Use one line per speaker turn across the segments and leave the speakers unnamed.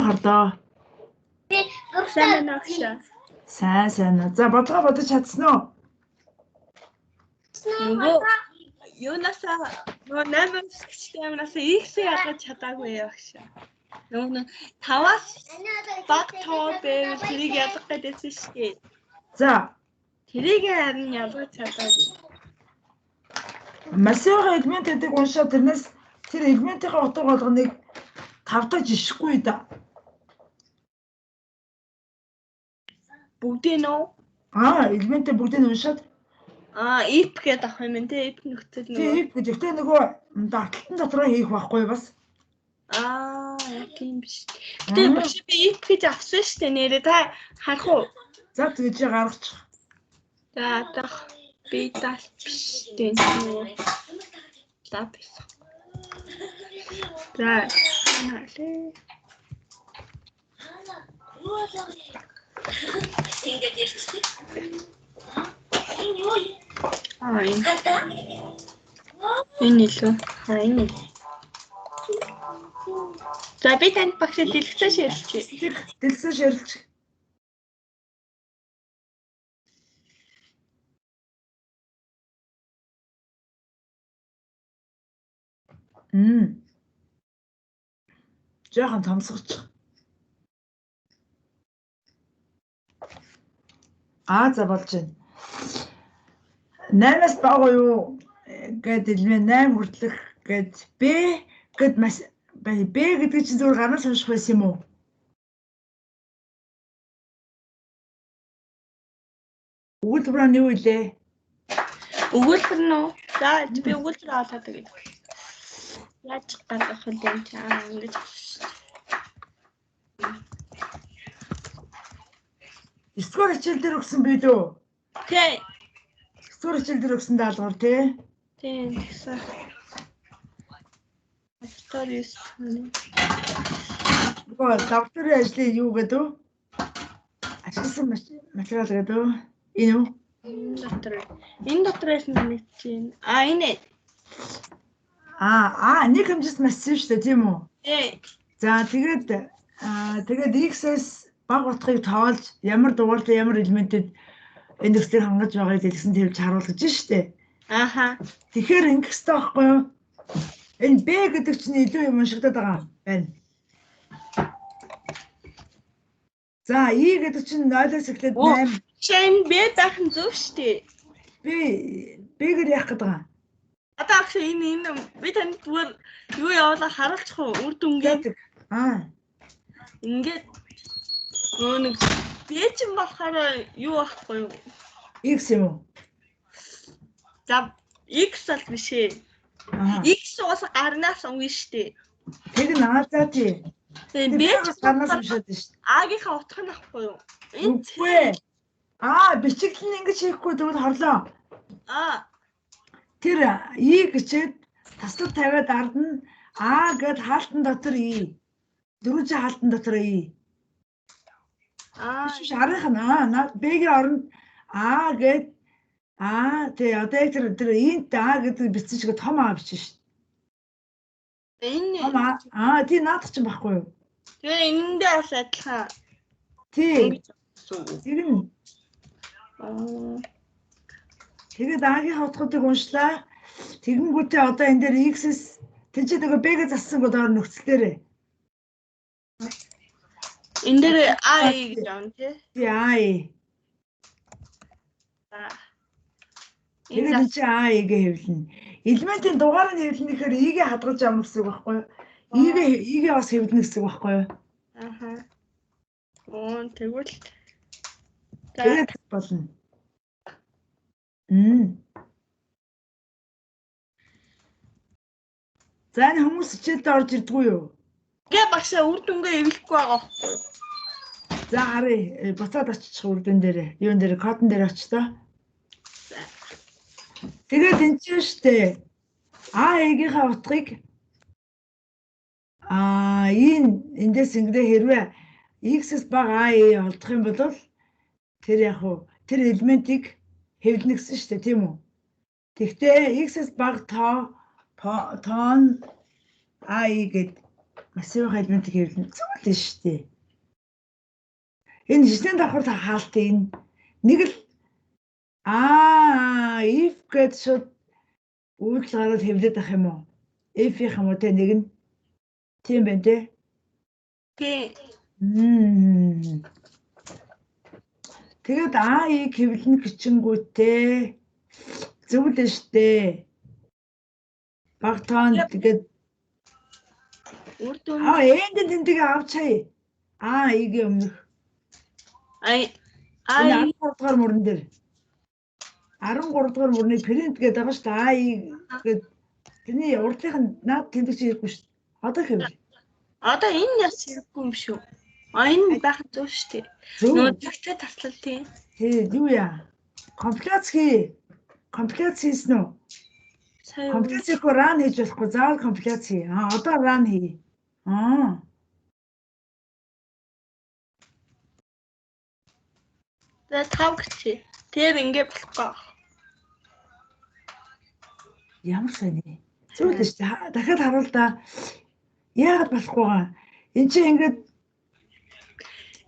хордоо.
Сайн байна уу агшаа?
Сайн сайн. За бодлогоо бодож чадсан уу?
Нөгөө юунасаа нөгөө 8 гिचтэй амнасаа X-ийг ялгаж чадаагүй агшаа. Нөгөө нэг 5-аас бага тоо байвал тэрийг ялгах гэдээсэн шүү дээ.
За,
Тэрийг харин ялгаж чадаагүй.
массивын элемент гэдэг уншаад тэрнээс тэр элементийн утга болгоныг тавтаж ишихгүй да.
Бүгдийг нөө
Аа, элементээ бүгдийг нь уншаад
if гэдээ авах юм те if нөхцөл
тий
нөгөө
if гэж. Гэхдээ нөгөө дарталтан дотроо хийх байхгүй бас.
Аа, яг тийм биш. Гэтэ багш би if гэж авсан шүү дээ нэрээ та харах уу?
За тэгж гаргачих.
За одоох би дал биш дээ нөгөө лаб байсан. За харлаа.
Ингээд ярьчих. Энэ юу юм?
Аа энэ
Хатаа.
энэ илүү. Аа энэ. За би танд багшид дэлгэцээ ширэлчихье.
Дэлгэцээ ширэлчих. Жаахан томсгочих. Аа за болж байна. 8-аас бага юу гэд элемент 8 хүртэлх гэд Б гэд маш Б гэдэг чинь зүгээр гарнаас унших байсан юм уу? Өгүүлбэр нь юу илээ?
Өгүүлбэр нь үү? За би өгүүлбэр аваад гэж. Яаж гаргах вэ юм чи? Аа ингэж авах шүү.
9 дугаар хичээл дээр өгсөн би лөө?
Тий.
9 дугаар хичээл дээр өгсөн даалгавар тий?
Тий, тэгсэн. Stories.
Нөгөө лабораторийн ажлын юу гэдэг вэ? Ашигласан материал гэдэг үү? Энэ үү?
Энэ дотор. Энэ дотор байсан санагдаж байна. Аа энэ.
Аа нэг хэмжээс массив шүү дээ, тийм үү?
Тий.
За тэгээд тэгээд X-ээс бага утгыг тоолж ямар дугаартай ямар элементэд энэ нөхцөлийг хангаж байгааг дэлгэсэн тавьж харуулж штэ.
Аха.
Тэгэхээр ингэх ёстой байхгүй юу? Энэ B гэдэг чинь илүү юм уншигдаад байгаа байна. За E гэдэг чинь 0-оос эхлээд 8.
Шин B байх нь зөв штэ.
B B-гээр яах гээд байгаа?
Одоо агш энэ энэ би танд зүгээр юу явуулаа харуулчих уу? Үр дүнгээ.
Аа.
Ингээд нөгөө нэг B чинь болохоор юу байхгүй юу?
X юм уу?
За X бол биш ээ. X угаасаа гарнаас өнгө штэ.
Тэр нь аа за тий.
Тэгээ B
ч гарнаас уншаад штэ.
А-гийнхаа утга нь авахгүй юу?
Энэ үгүй. Аа бичигдэл нь ингэж хийхгүй тэгвэл хорлоо.
Аа.
Тэр E гэчээд таслал тавиад ард нь А гэд хаалтан дотор E. Дөрвөн хаалтан дотор E.
Аа.
Биш арынх нь аа B-гийн оронд А гэд Аа тий одоо яг тэр энт А гэдэг бичсэн шиг том А бичсэн шүү
дээ. Энэ
том А аа тий наадах чинь байхгүй юу?
Тэгээ энэндээ бас адилхан.
Тий. Тэр нь.
Аа.
Тэгээд А-гийн утгуудыг уншлаа. Тэгэнгүүтээ одоо энэ дээр X-с тийч нөгөө B-гээ зассан гоо доор нөхцөл дээрээ.
Энэ дээр А E гэж явна тий.
Тий А E.
За.
Тэгээд энэ чинь А E-гээ хэвлэнэ. Элементийн дугаар нь хэвлэнэ гэхээр E-гээ хадгалж авах гэсэн үг байхгүй юу? E-гээ бас хэвлэнэ гэсэн үг байхгүй юу?
Аха. Оо тэгвэл
тэгээд болно. За энэ хүмүүс хичээлдээ орж ирдгүү юу?
Гэ багшаа үр дүнгээ эвлэхгүй байгаа байхгүй юу?
За харъя. Буцаад очих үр дүн дээр. Юун дээр кодон дээр очтоо. Тэгээд энэ чинь штэ А E-гийнхаа утгыг аа энэ эндээс ингэдэ хэрвээ X-с бага А E олдох юм бол тэр яг уу тэр элементийг хэвлэнэ гэсэн штэ тийм үү? Тэгтээ X-с бага тоо тоон А E гэд Массивын элементийг хэвлэнэ. Зөв л шүү дээ. Энэ хичнээн давхар хаалтыг энэ нэг л if гэд шууд үйлдэл гараад хэвлээд ах юм уу? If-ийн юм уу те нэг нь тийм байна те?
Тий.
Тэгээд А-ийг хэвлэнэ гэчингүүтээ зөв л шүү дээ. Баг тоон тэгээд
үр дүн
энд тэндэг авчаа. А-ийн өмнөх.
А
13 дугаар мөрөн дээр 13 дугаар мөрний print гэдэг байгаа шүү дээ. А-ийг гээд тэрний урдлынх нь наад тэндэг чи хэрэггүй шүү дээ. Одоо хэвлээ.
Одоо энэ яс хэрэггүй юм шүү. А энэ байх нь зөв шүү дээ. Нөгөө зэгтэй таслал тийм.
Тий, юу яа? Компиляц хий. Компиляц хийсэн үү? Компиляц хийхгүй run хийж болохгүй. Заавал компиляц хий. Одоо run хий.
За 5 гэчээ. Тэр ингэ болохгүй.
Ямар сони. Зөв л шүү дээ. Дахиад харуул да. Яагаад болохгүй байгаа? Энд чинь ингээд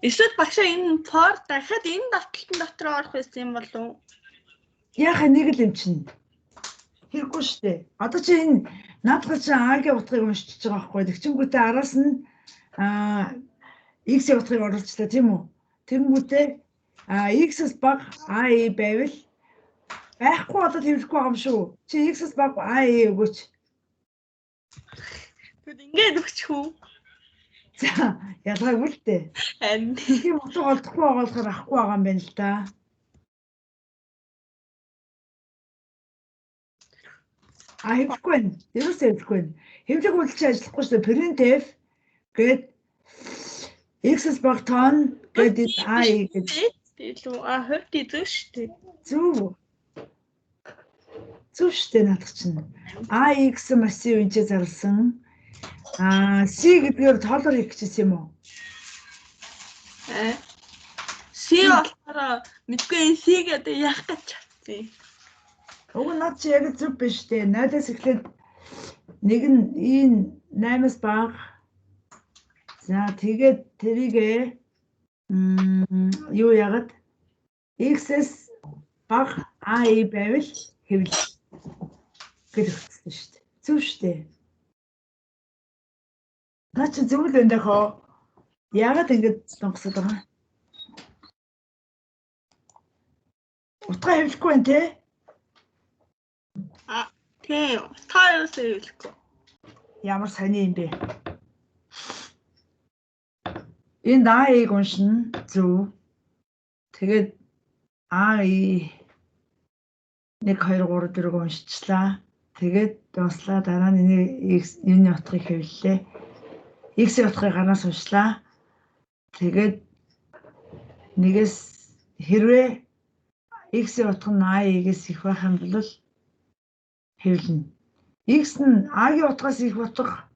эсвэл багшаа энэ for дахиад энэ давталтан дотор орох байсан юм болов уу?
Яах нэг л юм чинь. Хэрэггүй шүү дээ. Одоо чи энэ наадах чинь А-гийн утгыг уншиж байгаа байхгүй. Тэгчингүүтээ араас нь X-ийн утгыг оруулчлаа тийм үү? Тэгэнгүүтээ X-с бага А байвал байхгүй болоод хэвлэхгүй байгаа юм шүү. Чи X-с бага А өгөөч.
Тэгвэл ингээд өгчих үү?
За, ялгаагүй л дээ.
Харин
тийм утга олдохгүй байгаа болохоор авахгүй байгаа юм байна л да. Хэвлэхгүй байна. Ерөөсөө хэвлэхгүй байна. Хэвлэх үйлдэл чи ажиллахгүй шүү дээ. Printf гээд X-с бага тоон гээд I гэж.
Илүү хувьд зөв шүү дээ.
Зөв. Зөв шүү дээ наадах чинь. А X массив энэ ч зарласан. C гэдгээр тоолоор хийх гэжсэн юм уу?
C болохоор мэдгүй энэ C гэдэг яах гэж чадсан.
Уг нь над чи яг зөв биш дээ. 0-аас эхлээд нэг нь энэ 8-аас бага. За тэгээд тэрийг юу яагаад X-с бага А байвал хэвлэл гэж өгсөн шүү дээ. Зөв шүү дээ. Наа чи зөв л байна даа. Яагаад ингэж донгосод байгаа юм? Утгаа хэвлэхгүй байна те?
Тийм, утгаа юусаа хэвлэхгүй.
Ямар сони юм бэ? Энд А-ийг уншина. Зөв. Тэгээд А И 1 2 3 4 уншчихлаа. Тэгээд дууслаа. Дараа нь энийг юуны утгыг хэвлэлээ. X-ийн утгыг гараас уншлаа. Тэгээд нэгээс хэрвээ X-ийн утга нь А-ээс их байх юм бол хэвлэнэ. X нь А-гийн утгаас их утга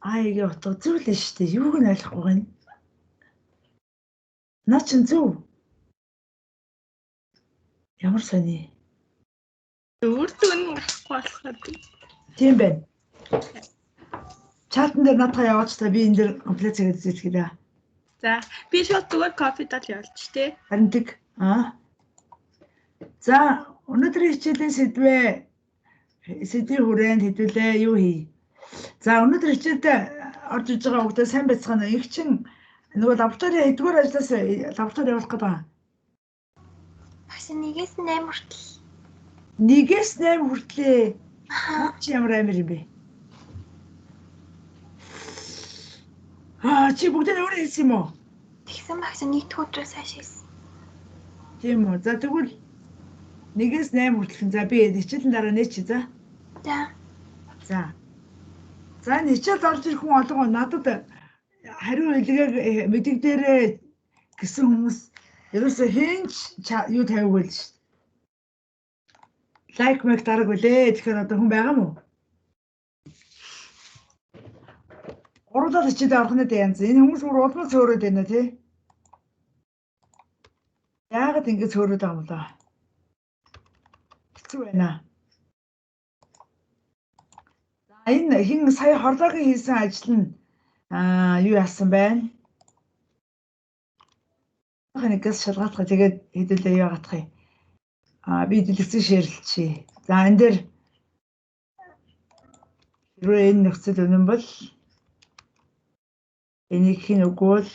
А-гийн утга зөв л шүү дээ. Юуг нь ойлгохгүй байна? Наа чин зөв. Ямар сони.
Үр дүн гарахгүй болохоор
тийм байна. Чатан дээр наадхаа яваач та би энэ дээр компиляц хийгээд үзүүлэх дээ.
За, би шууд зүгээр кофе дал явуулчих тээ.
Харин тэг. За, өнөөдрийн хичээлийн сэдвийн хүрээнд хэдүүлээ юу хий. За, өнөөдөр хичээлдээ орж иж байгаа бүгдээ сайн байцгаана. Их чин нөгөө лабораторийн хэдгээр ажлаас лаборатори явуулах гэдэг байгаа.
Багш 1-ээс 8 хүртэл.
1-ээс 8 хүртлээ. Чи ямар амар юм бэ? Чи бүгдээ өөрөө хийсэн юм уу?
Тэгсэн багш нэг дэх өдрөөс хойш хийсэн.
Тийм үү. За тэгвэл 1-ээс 8 хүртэл. За би хичээлийн дараа нээчи за.
За.
За. За энэ хичээлд орж ирэх хүн олгоо надад хариу илгээг мэдэгдээрэй гэсэн хүмүүс ерөөсөө хэн ч юу тавиагүй л шүү дээ. Лайк мэг дараагүй лээ. Тэгэхээр одоо хүн байгаа мó? Гурлал хичээлээ орох нь янз. Энэ хүмүүс бүр улмал цөөрөөд байна тий. Яагаад ингэж цөөрөөд байгаа юм бэ? Хэцүү байна. За энэ хин сая хорлоогийн хийсэн ажил нь юу яасан байна? Нэгээс шалгаалах. Тэгээд хэдүүлээ юу яагаадах юм? Би дэлгэцэн шеэрлчихье. За энэ дээр хэрвээ энэ нөхцөл үнэн бол энийг хин үгүй бол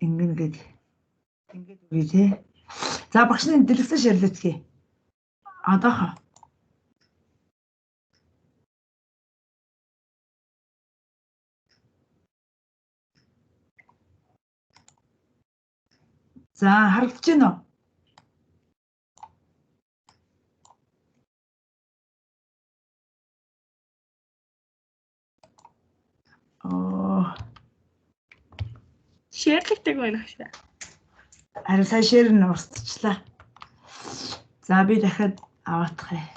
ингэнэ гэд ингээд үгүй тий. За багш нь дэлгэцэн шеэрлэцгээе. Одоохоо. За харагдаж байна уу? Оо.
Шеэрлэгдэг байна гэж.
Харин сая шеэр нь устчихлаа. За би дахиад аваадах юм.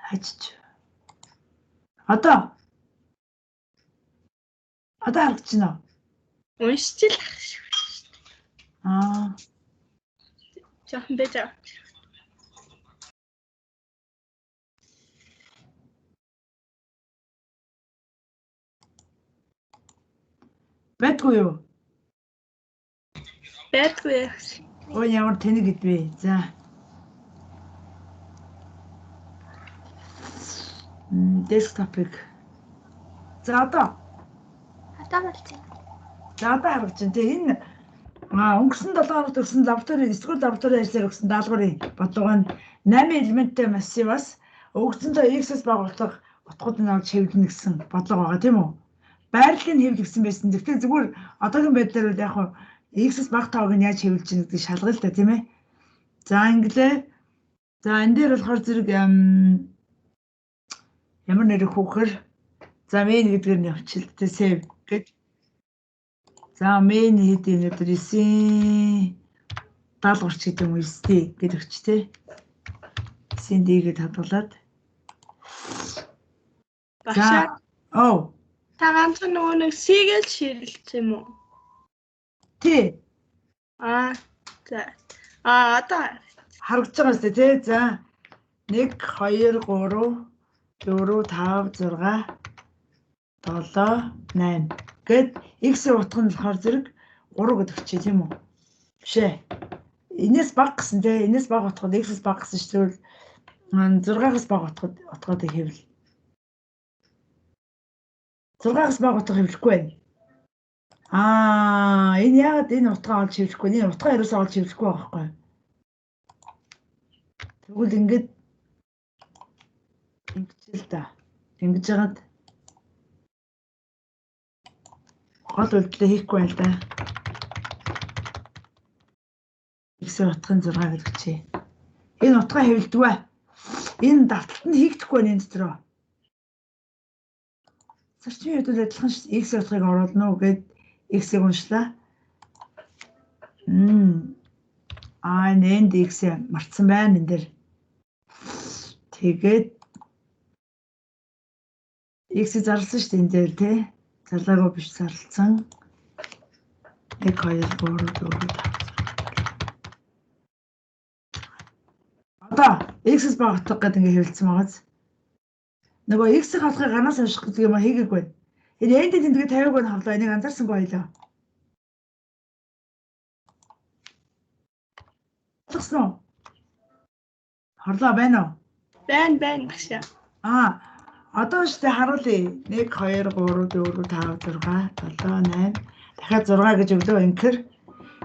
Хачиж. Одоо харагдаж байна уу?
Уншиж л ах шиг.
Аа.
Жохон байж байгаа.
Байдгүй юу?
Байдгүй.
Өө ямар тэнэг гэдвэ. За. Десктопыг. За одоо.
Одоо болчих.
За одоо харагдаж байна. Тэгээ энэ өнгөрсөн 7 хоногт өгсөн лаборатори, эсвэл лабораторийн ажлаар өгсөн даалгаврын бодлого нь 8 элементтэй массиваас өгсөндөө x-ээс бага утга утгууд нь авч хэвлэнэ гэсэн бодлого байгаа тийм үү? Байрлалыг хэвлэх гэсэн байсан. Тэгэхээр зүгээр одоогийн байдлаар бол яг хуу x-ээс бага тоог нь яаж хэвлэж гэнэ гэдгийг шалгая л да тийм ээ. За инглээ. За энэ дээр болохоор зэрэг ямар нэр хүүхэр за main гэдгээр нь явчихл тэ save гэж. За main хэд юм өдөр 9 73 гэдэг юм уу 9D гэж өгч тэ. 9D гэж хадгалаад.
Багшаа.
Оо.
Та ганцхан нөгөө нэг C-гээл ширэлсэн юм уу?
Тий.
Аа. За. Аа одоо
харагдаж байгаа сте тий. За 1 2 3 4 5 6 7 8 гэд x-ийн утга нь болохоор зэрэг 3 гэдэг өгчээ тийм үү? Биш ээ. Энээс бага гэсэн тий. Энээс бага утгад x-ээс бага гэсэн чинь тэгвэл 6-аас бага утгуудыг хэвлэл. 6-аас бага утга хэвлэхгүй байна. Аа, энэ яагаад энэ утгаа олж хэвлэхгүй? Энэ утгаа ерөөсөө олж хэвлэхгүй байгаа байхгүй юу? Тэгвэл ингээд ингэж л да. Ингэж яагаад гол үйлдэлээ хийхгүй байна л да. X-ийн утгын 6 гэж өгчээ. Энэ утгаа хэвлэдэг бай. Энэ давталт нь хийгдэхгүй байна энэ дотроо. Зарчмын хувьд адилхан шүү. X-ийн утгыг оруулна уу гэд X-ийг уншлаа. Аа, энэ X мартсан байна энэ дэр. Тэгээд X-ийг зарласан шүү дээ энэ дээр тий. Зарлаагүй биш зарлцсан. 1 2 3 4 5 6. Одоо X-ээс бага утга гэдэг ингээ хэвлэлсэн байгааз. Нөгөө X-ийн утгыг ганаас унших гэдэг юм хийгээгүй байна. Энэ энд тэмдгээ 50-г нь хавлаа. Энийг анзаарсангүй байлаа. Ойлгосон уу? Хорлоо байна уу?
Байна байна багшаа.
Аа. Одоо шүү дээ харуулъя. 1 2 3 4 5 6 7 8 дахиад 6 гэж өглөө инкер.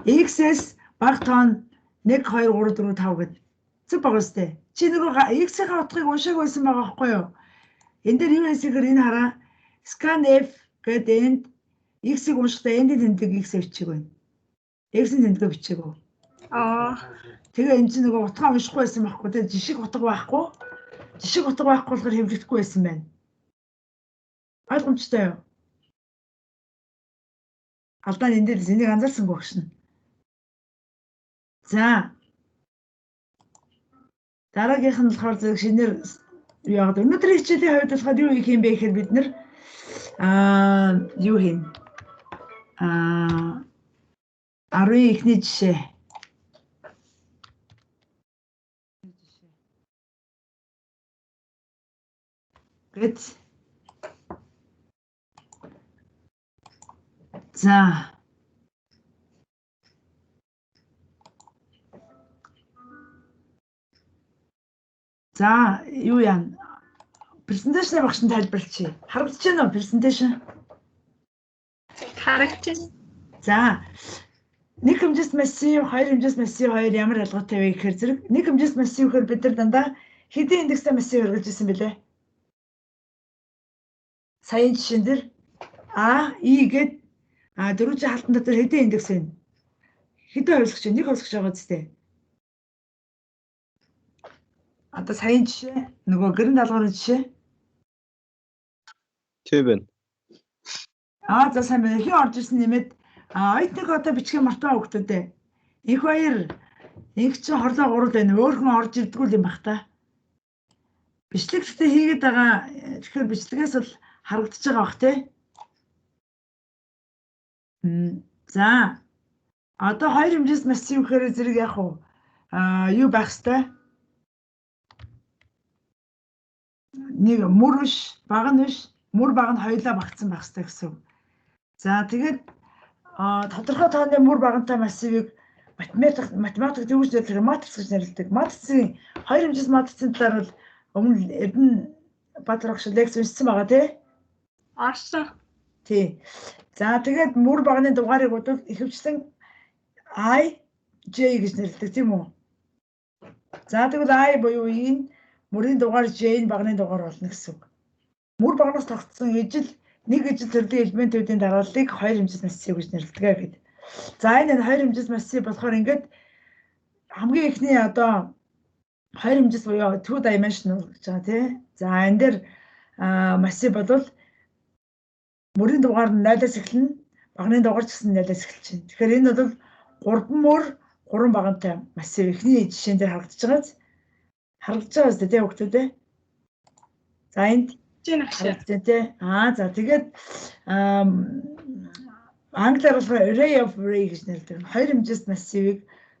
X-ээс бага тоон 1 2 3 4 5 гэд. Зүг бага үстэй. Чи нөгөө X-ийн утгыг уншааг байсан байгаа байхгүй юу? Энэ дээр юу хийсэхээр энэ хараа scan f гэдэг энд X-ийг уншихдаа энд тэмдэг X бичиг байна. X-ийн тэмдэгэ бичээгүй.
Аа.
Тэгээ энэ чинь нөгөө утгаа уншихгүй байсан байхгүй тий. Жишг утга байхгүй. Жишг утга байхгүй болохоор хэвлэгдэхгүй байсан байна. Ойлгомжтой юу? Алдаа нь энэ дээр энийг анзаарсангүй багш нь. За. Дараагийнх нь болохоор зэрэг шинээр юу яагаад өнөөдрийн хичээлийн хувьд болохоор юу хийх юм бэ гэхээр бид нэр юу хийн? 10-ийн эхний жишээ. Гэт. За. За, юу яа? Презентацийн багш нь тайлбарлачих. Харагдаж байна уу презентацийн?
Харагдаж байна.
За. Нэг хэмжээс массив, хоёр хэмжээс массив хоёр ямар ялгаатай вэ гэхээр зэрэг нэг хэмжээс массив гэхээр бид нар дандаа хэдэн индекстэй массив хэрэглэж ирсэн бэлээ? Саяын жишээн дээр А, И гээд дөрвөн хаалтан дотор хэдэн индекс вэ? Хэдэн хувьсгч? Нэг хувьсгч байгаа зү. Одоо саяын жишээ нөгөө гэрэн даалгаврын жишээ.
Тийм байна.
Аа за сайн байна. Хэн орж ирсэн нэмээд оюутныг одоо бичгээ мартаа өгдөө. Их баяр. Инх чи хорлоо гурал байна. Өөр хүн орж ирдгүү юм бах та. Бичлэг гэхдээ хийгээд байгаа. Тэгэхээр бичлэгээс бол харагдаж байгаа бах те. За. Одоо хоёр хэмжээс массив гэхээр зэрэг яах вэ? Юу байх хэвтэй? Нэг мөр биш, баг нь биш, мөр баг нь хоёулаа багтсан байх хэвтэй гэсэн. За тэгээд тодорхой тооны мөр багантай массивыг математик юу гэж нэрлэдэг? Матриц гэж нэрлэдэг. Матрицын хоёр хэмжээс матрицын талаар бол өмнө Эрдэнэ Баатар багш лекц уншсан байгаа тий?
Орсон.
Тий. За тэгээд мөр баганы дугаарыг бодвол ихэвчлэн I J гэж нэрлэдэг тийм үү? За тэгвэл I буюу энэ мөрийн дугаар J нь баганы дугаар болно гэсэн үг. Мөр багнаас тогтсон ижил нэг ижил төрлийн элементүүдийн дарааллыг хоёр хэмжээс массив гэж нэрлэдэг гэдэг. За энэ хоёр хэмжээс массив болохоор ингээд хамгийн эхний одоо хоёр хэмжээс буюу two dimensional гэж байгаа тий. За энэ дээр массив бол мөрийн дугаар нь 0-аас эхэлнэ, баганы дугаар ч гэсэн 0-аас эхэлж байна. Тэгэхээр энэ бол 3 мөр 3 багантай массив эхний жишээн дээр харагдаж байгаа. Харагдаж байгаа зү тий хүүхдүүд ээ. За энд харагдаж байна тий. За тэгээд англиар болохоор array of array гэж нэрлэдэг. Хоёр хэмжээс массивыг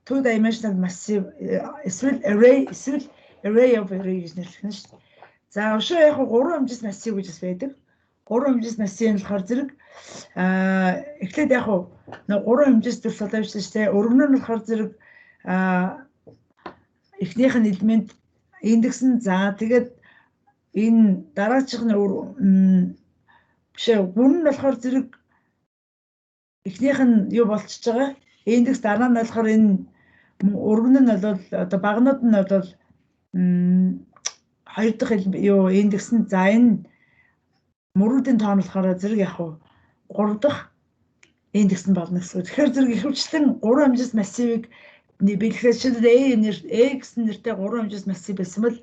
two dimensional массив эсвэл array эсвэл array of array гэж нэрлэх нь шүү дээ. За өшөө яг гурван хэмжээс массив гэж бас байдаг. Гурван хэмжээс массив нь болохоор зэрэг эхлээд яг нэг гурван хэмжээс төр солио бичсэн шүү дээ. Өргөнөө нь болохоор зэрэг эхнийх нь элемент индекс нь за тэгээд энэ дараачих нь биш ээ гүн нь болохоор зэрэг эхнийх нь юу болчихж байгаа индекс дараа нь болохоор энэ өргөн нь бол одоо багнууд нь бол хоёр дахь юу индекс нь за энэ мөрүүдийн тоон болохоор зэрэг яг уу гурав дахь индекс нь болно гэсэн. Тэгэхээр зэрэг ихэвчлэн гурван хэмжээс массивыг бэлгэхээр жишээлбэл A нэр A гэсэн нэртэй гурван хэмжээс массив байсан бол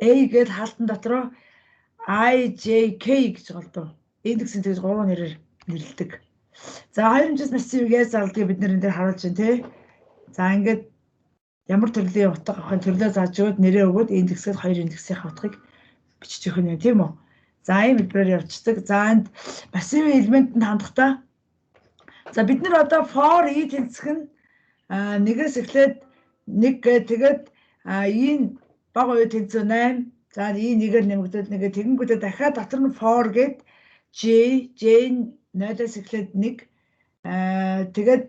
A гээд хаалтан дотроо I J K гэж голдоо. Индекс нь тэгж гурван нэрээр нэрлэдэг. За хоёр хэмжээс массивыг яаж залдгийг бид нэр энэ дээр харуулж байна тий. За ингээд ямар төрлийн утга авахын төрлөө зааж өгөөд нэрээ өгөөд индексгээд хоёр индексийн утгыг бичиж өгөх нь тийм үү? За ийм хэлбэрээр явцдаг. За энд массивын элементэнд хандахдаа за бид нар одоо for i тэнцэх нь нэгээс эхлээд 1 гэ тэгээд энэ бага үе тэнцүү 8 за и нэгээр нэмэгдээд нэгэ тэгэнгүүтээ дахиад дотор нь for гээд j j 0-аас эхлээд 1 тэгээд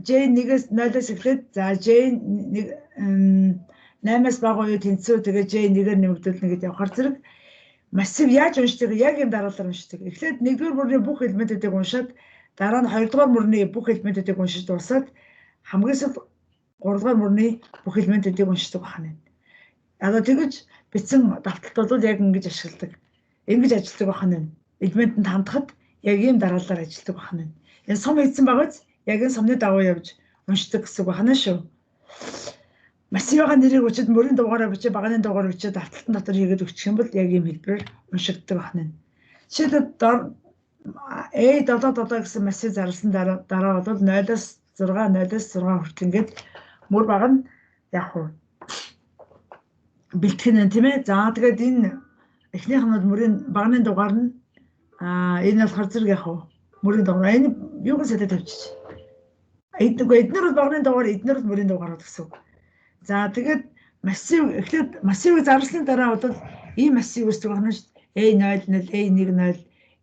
j 1-ээс 0-аас эхлээд за j 1 8-аас бага үе тэнцүү тэгээд j нэгээр нэмэгдээд нэгэд явахар зэрэг массив яаж уншдаг яг юм дараалал уншдаг. Эхлээд нэгдүгээр мөрний бүх элементүүдийг уншаад дараа нь хоёрдугаар мөрний бүх элементүүдийг уншиж дуусаад хамгийн сүүлд гуравдугаар мөрний бүх элементүүдийг уншдаг байна. Одоо тэгэж бичсэн давталт бол яг ингэж ашигладаг. Ингэж ажилладаг байна. Элементэнд хандахад яг ийм дараалалаар ажилладаг байна. Энэ сум хийсэн байгаа биз? Яг энэ сумны дагуу явж уншдаг гэсэн үг байна шүү. Массивын нэрийг өчөд мөрийн дугаараа бичээ, баганы дугаараа бичээ давталтан дотор хийгээд өгчих юм бол яг ийм хэлбэрээр уншигддаг байна. Жишээлбэл A77 гэсэн массив зарласан дараа бол 0-аас 6, 0-аас 6 хүртэл ингээд мөр баг нь яг уу бэлтгэх нь тийм ээ. За тэгээд энэ эхнийх нь бол мөрийн баганы дугаар нь энэ болохоор зэрэг яг уу мөрийн дугаар. Энэ юуг сэтэд тавьчих. Эднэр бол баганы дугаар, эднэр бол мөрийн дугаар гэсэн үг. За тэгээд массив эхлээд массивыг зарласны дараа бол Ийм массив үүсдэг байна шүү дээ. A00, A10,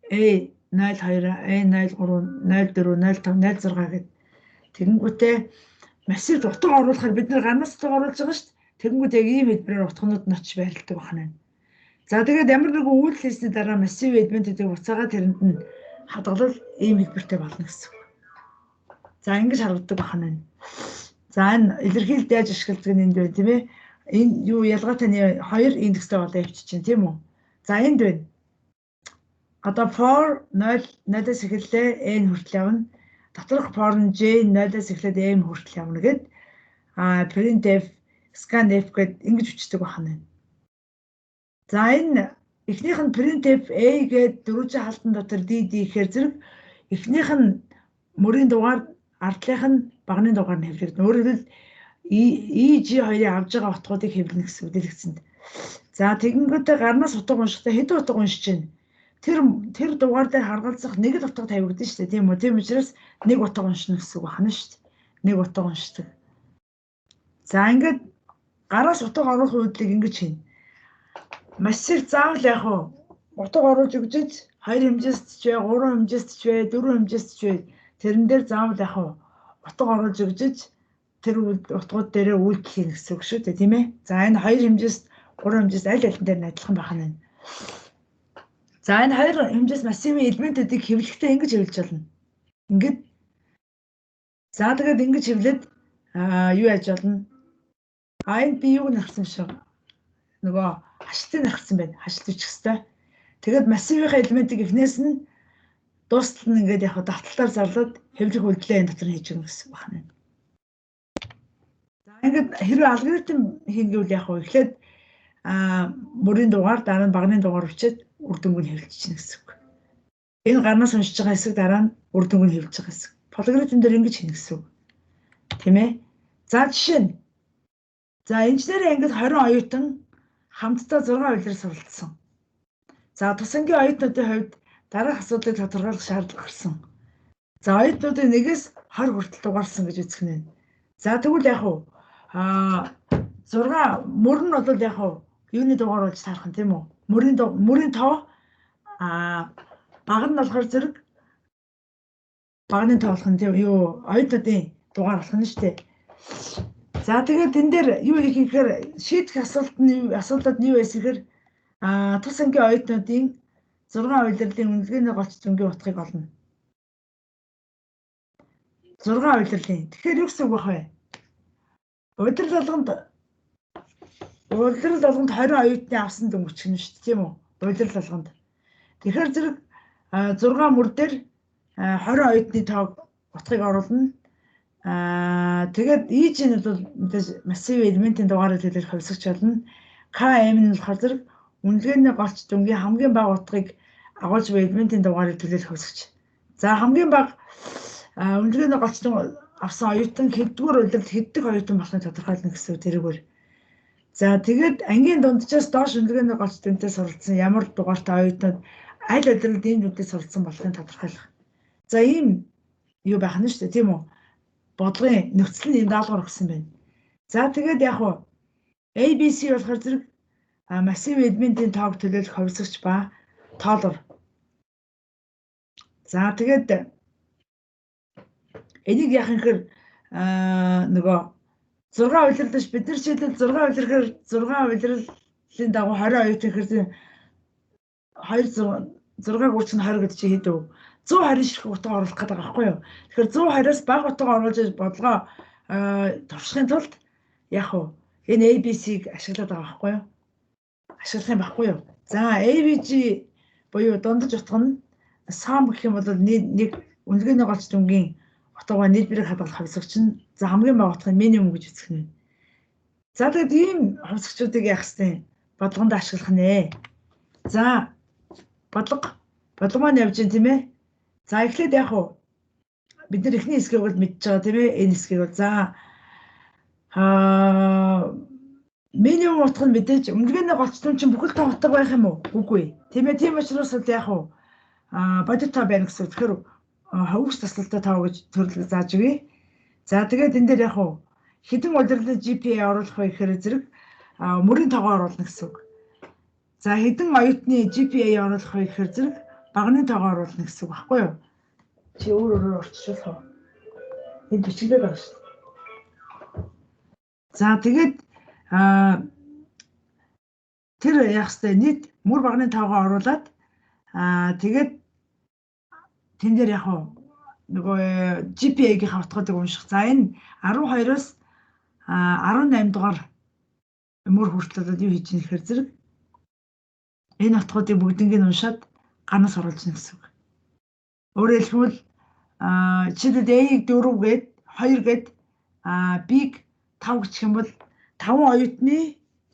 A02, A03, 04, 05, 06 гэд. Тэгэнгүүтээ массивд утга оруулахаар бид нар гарнаас утга оруулж байгаа шүү дээ. Тэгэнгүүт яг ийм хэлбэрээр утганууд нь очиж байрладаг байна. За тэгээд ямар нэгэн үйлдэл хийсний дараа массив элементүүдийг буцаагаад тэрэнд нь хадгалал ийм хэлбэртэй болно гэсэн үг. За ингэж харагддаг байна. За энэ илэрхийлэлд яаж ашигладаг нь энд байна тийм ээ. Энэ юу ялгаатай нь хоёр индекстэй болоо явчих чинь тийм үү? За энд байна. Одоо for 0 0-аас эхэллээ n хүртэл явна. Доторх for нь j 0-аас эхлээд m хүртэл явна гэд printf, scanf гэд ингэж бичдэг байна. За энэ эхнийх нь printf a гэд дөрвөлжин хаалтан дотор d d гэхээр зэрэг эхнийх нь мөрийн дугаар, ардлынх нь баганы дугаар нь хэвлэгдэнэ. Өөрөөр хэлбэл E G хоёрын авж байгаа утгуудыг хэвлэнэ гэсэн үг дэлгэцэнд. За тэгэнгүүтээ гарнаас утга уншихдаа хэдэн утга уншиж байна? Тэр дугаар дээр харгалзах нэг л утга тавигдана шүү дээ, тийм үү? Тийм учраас нэг утга уншина гэсэн үг байна шүү дээ. Нэг утга уншдаг. За ингээд гараас утга оруулах үйлдэлийг ингэж хийнэ. Массив заавал яг уу утга оруулж өгч хоёр хэмжээст ч бай, гурван хэмжээст ч бай, дөрвөн хэмжээст ч бай. Тэрэн дээр заавал яг уу утга оруулж өгч тэр утгууд дээрээ үйлдэл хийнэ гэсэн үг шүү дээ, тийм ээ. За энэ хоёр хэмжээст, гурван хэмжээст аль алин дээр нь адилхан байх нь. За энэ хоёр хэмжээс массивын элементүүдийг хэвлэхдээ ингэж хэвлэж болно. Ингээд за тэгээд ингэж хэвлээд юу яаж болно? А энд би юуг нэрхсэн шиг нөгөө хашилтыг нэрхсэн байна. Хашилт бичих хэвээр. Тэгээд массивынхаа элементийг эхнээс нь дуустал нь ингээд яг давталтаар зарлаад хэвлэх үйлдэлээ энэ дотор хийж өгнө гэсэн байна. За ингээд хэрвээ алгоритм хийнэ гэвэл яг эхлээд мөрийн дугаар, дараа нь баганы дугаар бичээд үр дүнг нь хэвлэж чинь гэсэн үг. Энэ гарнаас уншиж байгаа хэсэг, дараа нь үр дүнг нь хэвлэж байгаа хэсэг. Алгоритм дээр ингэж хийнэ гэсэн үг. Тийм ээ? За жишээ нь за инженерийн ангид 20 оюутан хамтдаа 6 улирал суралцсан. За тус ангийн оюутнуудын хувьд дараах асуудлыг тодорхойлох шаардлага гарсан. За оюутнуудын нэгээс 20 хүртэл дугаарсан гэж үзэх нь. За тэгвэл яг уу 6 мөр нь бол яг уу юуны дугаар болж таарах нь тийм үү? Мөрийн тоо, баг нь болохоор зэрэг багны тоо болох нь тийм юу оюутнуудын дугаар болох нь шүү дээ. За тэгээд энэ дээр юу хийх гэхээр шийдэх асуулт нь асуудлууд нь юу байсан гэхээр тус ангийн оюутнуудын 6 улирлын үнэлгээний голч дүнгийн утгыг олно. 6 улирлын. Тэгэхээр юу гэсэн үг байх вэ? Улирал болгонд 20 оюутны авсан дүн өчгөн шүү дээ, тийм үү? Улирал болгонд. Тэгэхээр зэрэг 6 мөр дээр 20 оюутны тоог утгыг оруулна. Тэгээд EG нь бол мэдээж массив элементийн дугаарыг төлөөлөх хувьсагч болно. KM нь болохоор зэрэг үнэлгээний голч дүнгийн хамгийн бага утгыг агуулж буй элементийн дугаарыг төлөөлөх хувьсагч. За хамгийн бага үнэлгээний голч дүн авсан оюутан хэддүгээр улиралд хэддэх оюутан болохыг тодорхойлно гэсэн үг тэрүүгээр. За тэгээд ангийн дунджаас доош үнэлгээний голч дүнтэй суралцсан ямар дугаартай оюутнууд аль улиралд ийм дүнтэй суралцсан болохыг тодорхойлох. За ийм юу байх нь шүү дээ, тийм үү? Бодлогын нөхцөл нь ийм даалгавар өгсөн байна. За тэгээд яг уу ABC болохоор зэрэг массив элементийн тоог төлөөлөх хувьсагч ба тоолор. За тэгээд энийг яах юм гэхээр нөгөө 6 улирал бид нар жишээлбэл 6 улирлаар 6 улирлын дагуу 20 оюутан гэхээр 2 6 гүрч нь 20 гэдэг чинь хэд вэ? 120 ширхэг утга оруулах гэдэг байгаа байхгүй юу? Тэгэхээр 120-аас бага утга оруулж бодлогоо туршихын тулд яг уу энэ ABC-г ашиглаад байгаа байхгүй юу? Ашиглах юм байхгүй юу? За AVG буюу дундаж утга нь sum гэх юм бол нэг үнэлгээний голч дүнгийн утга нийлбэрийг хадгалах хувьсагч нь за хамгийн бага утгыг минимум гэж үзэх нь. За тэгээд ийм хувьсагчуудыг яах хэвтэй бодлогонд ашиглах нэ. За бодлого маань явж байна, тийм ээ. За эхлээд яг уу бид нар эхний хэсгийг бол мэдж байгаа, тийм ээ. Энэ хэсгийг бол за минимум утга нь мэдээж үнэлгээний голч дүн чинь бүхэл тоо утга байх юм уу? Үгүй. Тийм ээ. Тийм учраас бол яг уу бодит тоо байна гэсэн. Тэгэхээр ховс таслалтай тоо гэж төрлөг зааж өгье. За тэгээд энэ дээр яг уу хэдэн улирлын GPA оруулах вэ гэхээр зэрэг мөрийн тоогоо оруулна гэсэн үг. За хэдэн оюутны GPA оруулах вэ гэхээр зэрэг баганы тоогоо оруулна гэсэн үг байхгүй юу? Чи өөр өөрөөр орчуулах уу? Энд бичигдээд байгаа шүү дээ. За тэгээд тэр яах ёстой нийт мөр баганы тоогоо оруулаад тэгээд тэн дээр яг нөгөө GPA-гийн утгуудыг унших. За энэ 12-оос 18 дугаар мөр хүртэл юу хийж ийм гэхээр зэрэг энэ утгуудыг бүгднийг уншаад ганаас оруулж ийн гэсэн үг. Өөрөөр хэлбэл жишээлбэл A-г 4 гээд 2 гээд B-г 5 гэх юм бол 5 оюутны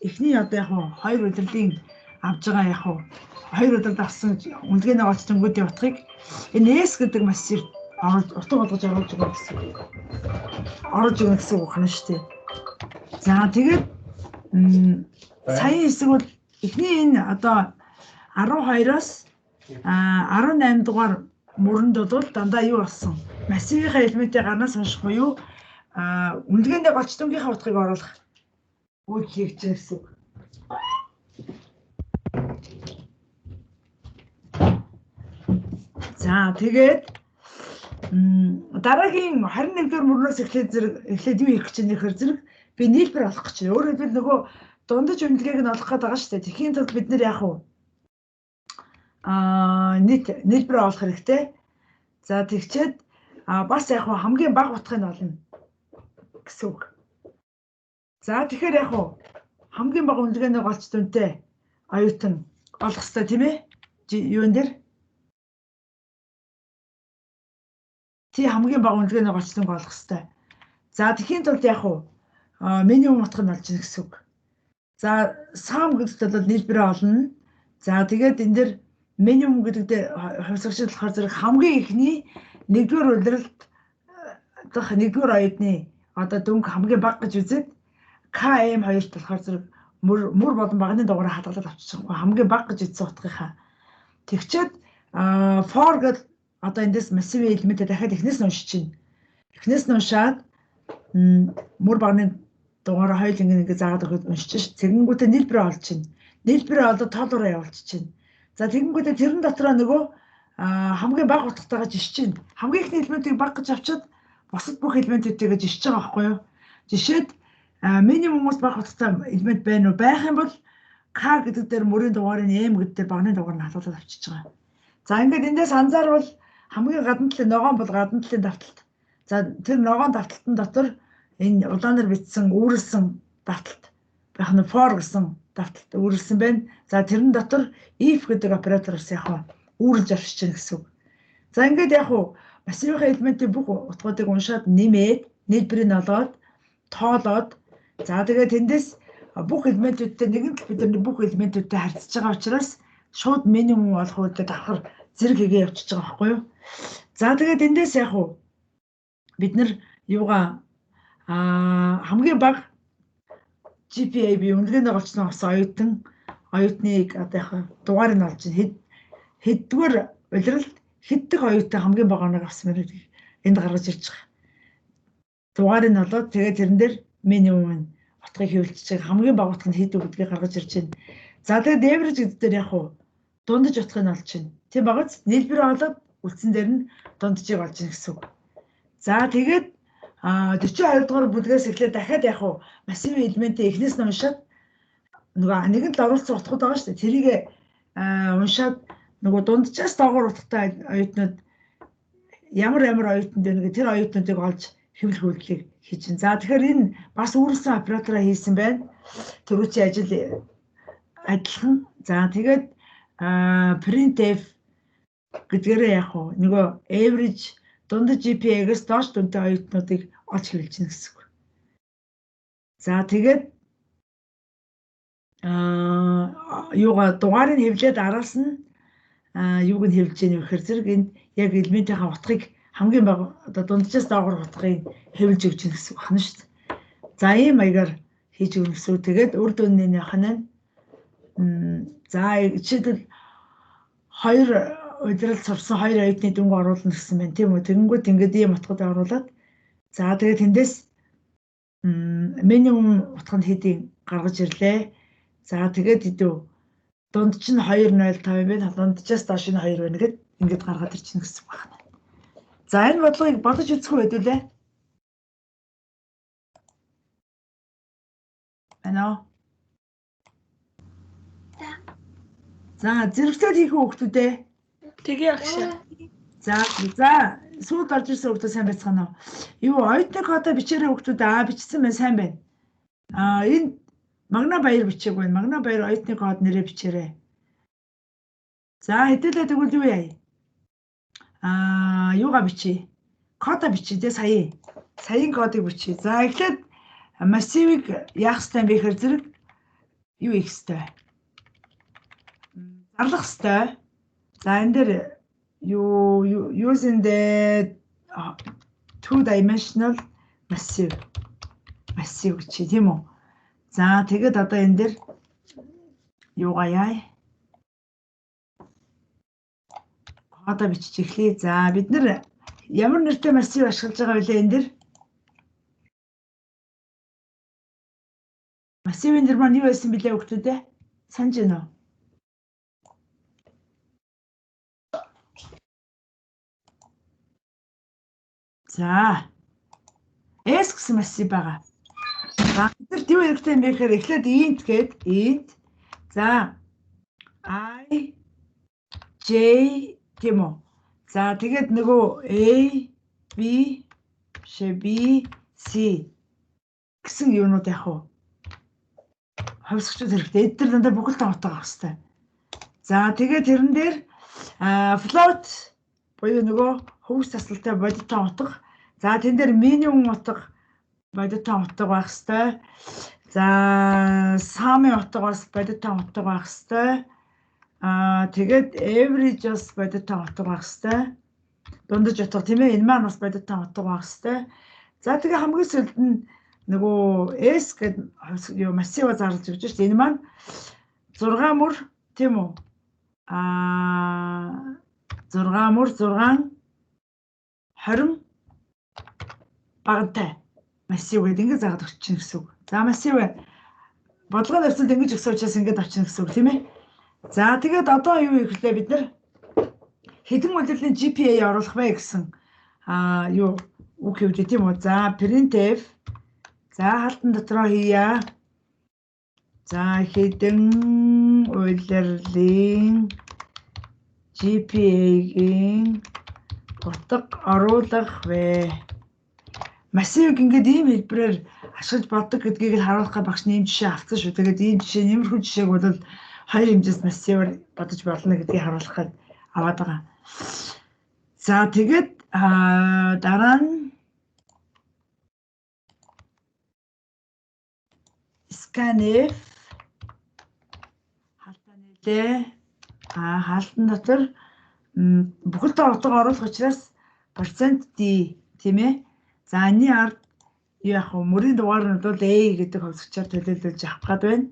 эхний одоо яг хоёр удирдлын авж байгаа яг хоёр удирдал авсан үнэлгээний голч дүнгуудын утгыг энэ S гэдэг массив оруулж утга болгож оруулж өгнө гэсэн үг. Оруулж өгнө гэсэн үг байна шүү дээ. За тэгээд саяын хэсэг бол эхний энэ одоо 12-оос 18 дугаар мөрөнд бол дандаа юу болсон? Массивынхаа элементийг гарнаас унших буюу үнэлгээний голч дүнгийнхаа утгыг оруулах үйлдэл хийж гэсэн үг. За тэгээд дараагийн 21-р мөрнөөс эхлээд зэрэг эхлээд юу хийх гэж байна гэхээр зэрэг би нийлбэр олох гэж байна. Өөрөөр хэлбэл нөгөө дундаж үнэлгээг нь олох гээд байгаа шүү дээ. Тэгэхийн тулд бид нэр яах вэ? Нийт нийлбэр олох хэрэгтэй. За тэгчээд бас яг хамгийн бага утгыг нь олно гэсэн үг. За тэгэхээр яг хамгийн бага үнэлгээний голч дүнтэй оюутан олох хэрэгтэй тийм ээ? Юун дээр? Тий хамгийн бага үнэлгээний голч дүнг олох хэрэгтэй. За тэгэхийн тулд яг минимум утга нь олж ийн гэсэн үг. За сам гэдэгт бол нийлбэрээ олно. За тэгээд энэ дэр минимум гэдэг дээр хувьсагчид болохоор зэрэг хамгийн эхний нэгдүгээр улиралд дах нэгдүгээр оюутны одоо дүнг хамгийн бага гэж үзээд KM хоёрт болохоор зэрэг мөр болон баганы дугаараа хадгалаад авчиж байгаа хамгийн бага гэж үзсэн утгынхаа. Тэгчээд for гэдэг одоо эндээс массивын элементээ дахиад эхнээс нь уншиж чинь. Эхнээс нь уншаад мөр баганы дугаараа хоёул ингэ заагаад өгөхөд уншиж ш. Тэгэнгүүтээ нийлбэрээ олж чинь. Нийлбэрээ олоод тоолоороо явуулчих чинь. За тэгэнгүүтээ тэрэн дотроо нөгөө хамгийн бага утгатайгаа жишж чинь. Хамгийн ихний элементийг бага гэж авчиад бусад бүх элементүүдтэйгээ жишж байгаа байхгүй юу? Жишээд минимумоос бага утгатай элемент байна уу? Байх юм бол К гэдэг дээр мөрийн дугаарыг M гэдэг дээр баганы дугаар нь хадгалаад авчиж байгаа. За ингээд эндээс анзаарвал хамгийн гадна талын ногоон бол гадна талын давталт. За тэр ногоон давталтын дотор энэ улаанаар бичсэн үүрэлсэн давталт байх нь for гэсэн давталт үүрэлсэн байна. За тэрэн дотор if гэдэг оператороос яг үүрэлж авчиж гэнэ гэсэн үг. За ингээд яг массивынхаа элементийн бүх утгуудыг уншаад нэмээд нийлбэрийг олоод тоолоод за тэгээд тэндээс бүх элементүүдтэй нэгэн л бид нар бүх элементүүдтэй харьцаж байгаа учраас шууд минимум олох үйлдэл давхар зэрэг хийгээ явчихж байгаа байхгүй юу? За тэгээд эндээс яг бид нар юугаа хамгийн бага GPA би үнэлгээний голчноо авсан оюутныг одоо яг дугаарыг нь олж хэддүгээр улиралд хэддэх оюутан хамгийн бага оног авсан байна гэдгийг энд гаргаж ирж байгаа. Дугаарыг нь олоод тэгээд тэрэн дээр минимум нь утгыг хэвлэж байгаа хамгийн бага утга нь хэд вэ гэдгийг гаргаж ирж байна. За тэгээд average гэдэг дээр яг дундаж утгыг нь олж байна. Тийм багц нийлбэрээ олоод үлдсэн дээр нь дунджийг олж ийн гэсэн үг. За тэгээд 42 дугаар бүлгээс эхлээд дахиад яг массивын элементээ эхнээс нь уншаад нөгөө нэгэн л оруулсан утгууд байгаа шүү дээ. Тэрийг уншаад нөгөө дунджаас доогуур утгатай оюутнууд ямар ямар оюутанд байна гэх тэр оюутнуудыг олж хэвлэх үйлдэлийг хийж байна. За тэгэхээр энэ бас үүрэлсэн оператораа хийсэн байна. Түрүүчийн ажил адилхан. За тэгээд printf гэдгээрээ яг нөгөө average дундаж GPA-гээс доош дүнтэй оюутнуудыг олж хэвлэж гэнэ гэсэн үг. За тэгээд юугаа дугаарыг хэвлээд араас нь юуг нь хэвлэж гэнэ гэхээр зэрэг энд яг элементийнхаа утгыг хамгийн бага одоо дунджаас доогуур утгыг хэвлэж өгч гэнэ гэсэн үг байна шүү дээ. За ийм маягаар хийж өгнө гэсэн үг. Тэгээд үр дүнний нь нь за жишээлбэл хоёр удирдал сурсан хоёр оюутны дүнг оруулна гэсэн байна тийм үү. Тэгэнгүүт ингээд ийм утгад оруулаад за тэгээд тэндээс минимум утга нь хэдийг гаргаж ирлээ. За тэгээд хэдүү Дунд чинь 2.05 юм байна. Дунджаас доош нь 2 байна гэд ингээд гаргаад ирчихнэ гэсэн үг байна. За энэ бодлогыг бодож үзэх үү хэдүүлээ. Байна уу?
За.
За зэрэгцээд хийх хүүхдүүд ээ.
Тэгээ агш.
За за сүйд орж ирсэн хүүхдүүд сайн байцгаана уу? Юу оюутны кодоо бичээрэй хүүхдүүд аа бичсэн байна сайн байна. Аа энэ Магна баяр бичээг байна. Магна баяр оюутны код нэрээ бичээрэй. За хэдүүлээ тэгвэл юу яа? Аа юугаа бичье? Кодоо бичье те сая. Саяын кодыг бичье. За эхлээд массивыг яах ёстой юм бэ гэхээр зэрэг юу хийх ёстой? Зарлах ёстой. За энэ дээр юу using the two dimensional massive массив гэж тийм үү? За тэгэд одоо энэ дээр юугаа яа? Кодоо бичиж эхлэе. За бид нар ямар нэртэй массив ашиглаж байгаа вэ энэ дээр? Массивын нэр маань юу байсан бэлээ хүүхдүүд ээ? Санаж байна уу? За. S гэсэн массив байгаа. За бид нарт юу хэрэгтэй юм бэ гэхээр эхлээд int гээд int. За I J тийм үү? За тэгээд нөгөө A B B C гэсэн юунууд яах вэ? Хувьсгчуд хэрэгтэй. Эд нар дандаа бүхэл тоогтой авах хэрэгтэй. За тэгээд тэрэн дээр float буюу нөгөө хөвс тасалтай бодиттой утга. За тэн дээр минимум утга бодиттой утга байх хэрэгтэй. За sum-ын утга бас бодиттой утга байх хэрэгтэй. Аа тэгээд average бас бодиттой утга байх хэрэгтэй. Дундаж утга тийм ээ. Энэ маань бас бодиттой утга байх хэрэгтэй. За тэгээ хамгийн сүүлд нь нөгөө S гэдэг юу массива зарлж өгч шүү дээ. Энэ маань 6 мөр тийм үү? Аа 6 мөр 6 20 багатай массив гэдэг ингэж заагаад өгчихнө гэсэн үг. За массив бодлогын нөхцөлд ингэж өгсөн учраас ингэж авчихна гэсэн үг тийм ээ. За тэгээд одоо юу хийх вэ бид нар хэдэн улирлын GPA оруулах вэ гэсэн аа юу үг хэвлээ тийм үү. За printf за хаалтан дотроо хийя. За хэдэн улирлын GPA-гийн утга оруулах вэ? Массивыг ингээд ийм хэлбэрээр ашиглаж боддог гэдгийг л харуулах гэж багш нэм жишээ авсан шүү. Тэгээд ийм жишээ, нэмэрхүү жишээг бол хоёр хэмжээс массиваар бодож болно гэдгийг харуулах гэж аваад байгаа. За тэгээд дараа нь scanf хаалтаа нээлээ. Хаалтан дотор бүхэл тоо утга оруулах учраас %d тийм ээ. За энэний ард юу яах вэ? Мөрийн дугаар нь бол A гэдэг хувьсгчаар төлөөлүүлж авах гээд байна.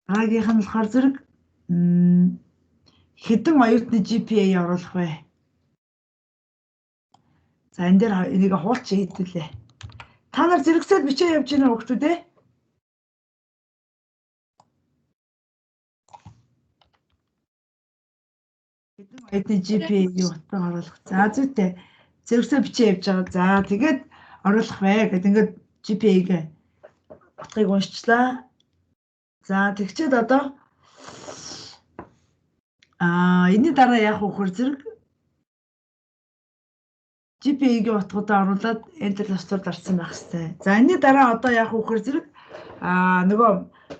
Дараагийнх нь болохоор зэрэг хэдэн оюутны GPA оруулах вэ? За энэ дээр энийг хуулч хийдүүлээ. Та нар зэрэгцээд бичээ явж байна хүүхдүүд ээ? Хэдэн оюутны GPA-ийн утга оруулах. За зүйтэй. Зэрэгцээ бичээ явж байгаа. За тэгээд оруулах вэ гэд ингээд GPA-г утгыг уншчлаа. За тэгчээд одоо энэний дараа яах вэ гэхээр зэрэг GPA-гийн утгуудаа оруулаад Enter товчоор дарсан байх хэрэгтэй. За энэний дараа одоо яах вэ гэхээр зэрэг нөгөө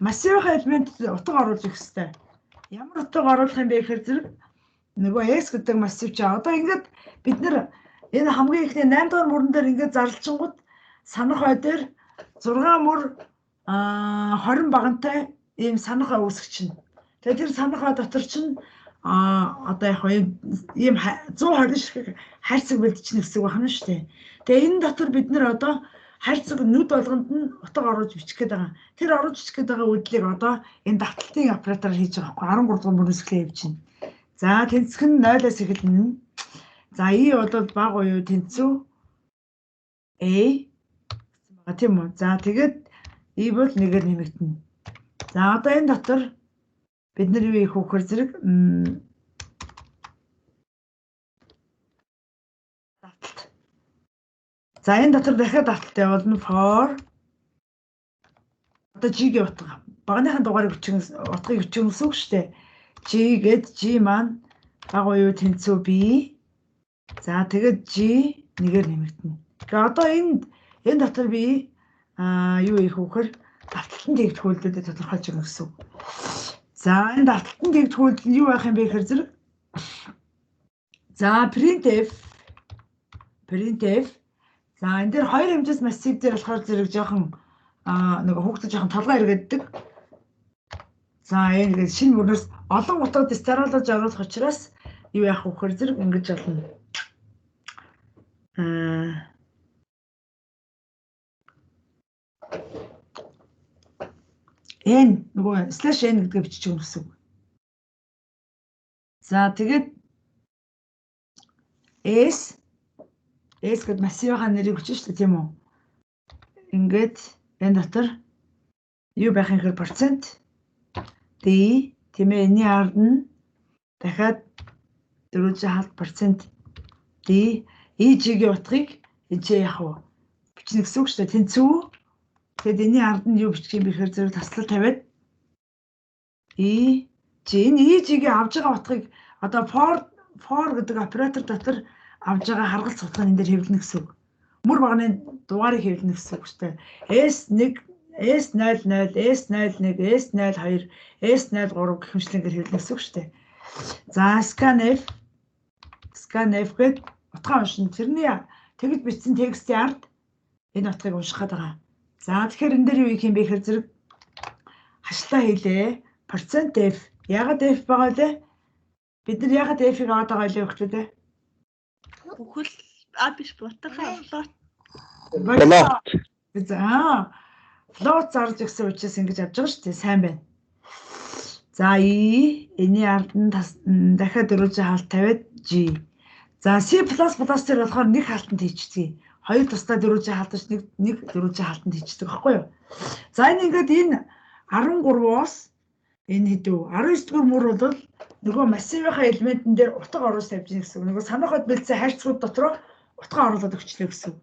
массивын элемент утга оруулах хэрэгтэй. Ямар утга оруулах юм бэ гэхээр зэрэг нөгөө S гэдэг массив чи одоо ингээд бид нэр энэ хамгийн эхний 8 дугаар мөрөн дээр ингээд зарлчингууд санах ой дээр 6 мөр 20 багантай ийм санах ой үүсгэж чинь. Тэгээд тэр санах ой дотор чинь одоо яг ийм 120 ширхэг хайрцаг бэлдчихнэ гэсэн үг байна шүү дээ. Тэгээ энэ дотор бид нэр одоо хайрцаг нүд болгонд нь утга оруулж бичих гээд байгаа. Тэр оруулж бичих гээд байгаа үйлдэлийг одоо энэ давталтын оператораар хийж байгаа байхгүй 13 дугаар мөрөөс эхлээ явж байна. За тэнцэх нь 0-аас эхэлнэ. За и бол бага буюу тэнцүү A гэсэн байгаа тийм үү? За тэгээд и бол нэгээр нэмэгдэнэ. За одоо энэ дотор бид нар юу хийх вэ гэхээр зэрэг давталт. За энэ дотор дахиад давталт явуулна for одоо G-ийн утга. Баганыхаа дугаарыг өчгөн утгыг өчгөн гэсэн үг шүү дээ. G гээд G маань бага буюу тэнцүү B. За тэгээд G нэгээр нэмэгдэнэ. Тэгэхээр одоо энэ дотор би юу хийх вэ гэхээр давталтан тэгдэх үйлдэлээ тодорхойлж өгнө гэсэн үг. За энэ давталтан тэгдэх үйлдэл нь юу байх юм бэ гэхээр зэрэг за printf за энэ дээр хоёр хэмжээс массив дээр болохоор зэрэг жоохон нөгөө хүүхдүүд жоохон толгой эргээддэг. За энэ ингээд шинэ мөрнөөс олон утга дистаруулж оруулах учраас юу яах вэ гэхээр зэрэг ингэж болно. N нөгөө slash n гэдгээ бичиж өгнө гэсэн үг. За тэгээд S гэд массивынхаа нэрийг өчнө шүү дээ, тийм үү? Ингээд энэ дотор юу байх юм гэхээр процент D тийм ээ, энэний ард нь дахиад 460% D EG-ийн утгыг энэ ч яах вэ? Бичнэ гэсэн үг шүү дээ. Тэнцүү. Тэгэд энэний ард нь юу бичих юм бэ гэхээр зэрэг таслал тавиад E G энэ EG-ийн авж байгаа утгыг одоо for гэдэг оператор дотор авж байгаа харгалц утга нь энэ дээр хэвлэнэ гэсэн үг. Мөр багны дугаарыг хэвлэнэ гэсэн үг шүү дээ. S1 S00, S01, S02, S03 гэх мэтлэнгээр хэвлэнэ гэсэн үг шүү дээ. За scanf гээд утгаа уншина. Тэрний тэгж бичсэн текстийн ард энэ утгыг унших гээд байгаа. За тэгэхээр энэ дээр юу хийх юм бэ гэхээр зэрэг хашлаа хийлээ. Процент F. Яагаад F байгаа лээ? Бид нар яагаад F-ийг аваад байгаа лээ өгчөө дээ?
Бүхэл биш бутархай float.
За float зарж өгсөн учраас ингэж авч байгаа шүү дээ. Сайн байна. За E энэний ард нь дахиад 400 хаалт тавиад G. За C++ дээр болохоор нэг хаалтанд хийчихдэг. Хоёр тусдаа 400 хаалтаж нэг 400 хаалтанд хийчихдэг байхгүй юу? За энэ ингээд энэ 13-оос энэ хэдв 19 дугаар мөр бол нөгөө массивынхаа элементэн дээр утга оруулж тавьж гин гэсэн үг. Нөгөө санаахад бэлдсэн хайрцагууд дотроо утга оруулаад өгчлээ гэсэн үг.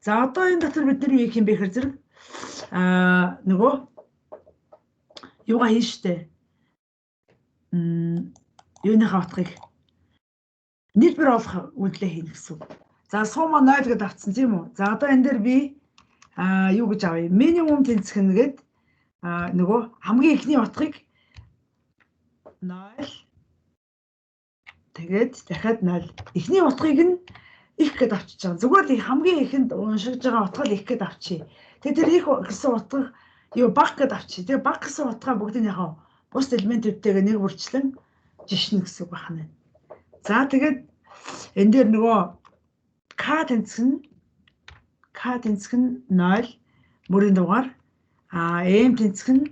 За одоо энэ дотор бид нар юу хийх юм бэ гэхээр зэрэг нөгөө юугаа хийн штэ. Юуныхаа утгыг нийлбэр олох үйлдэлээ хийнэ гэсэн үг. За суума 0 гэдээ авцсан тийм үү? За одоо энэ дээр би юу гэж авъя? Минимум тэнцэх нь гээд нөгөө хамгийн эхний утгыг 0 тэгээд дахиад 0. Эхний утгыг нь их гэд авчиж байгаа. Зүгээр л хамгийн ихэнд уншиж байгаа утга л их гэд авчия. Тэгээд тэр их гэсэн утга юу баг гэд авчия. Тэгээд баг гэсэн утгаа бүгдийг нь яг бус элементүүдтэйгээ нэг бүрчлэн жишнэ гэсэн үг байна. За тэгээд энэ дээр нөгөө К тэнцэх нь 0 мөрийн дугаар, М тэнцэх нь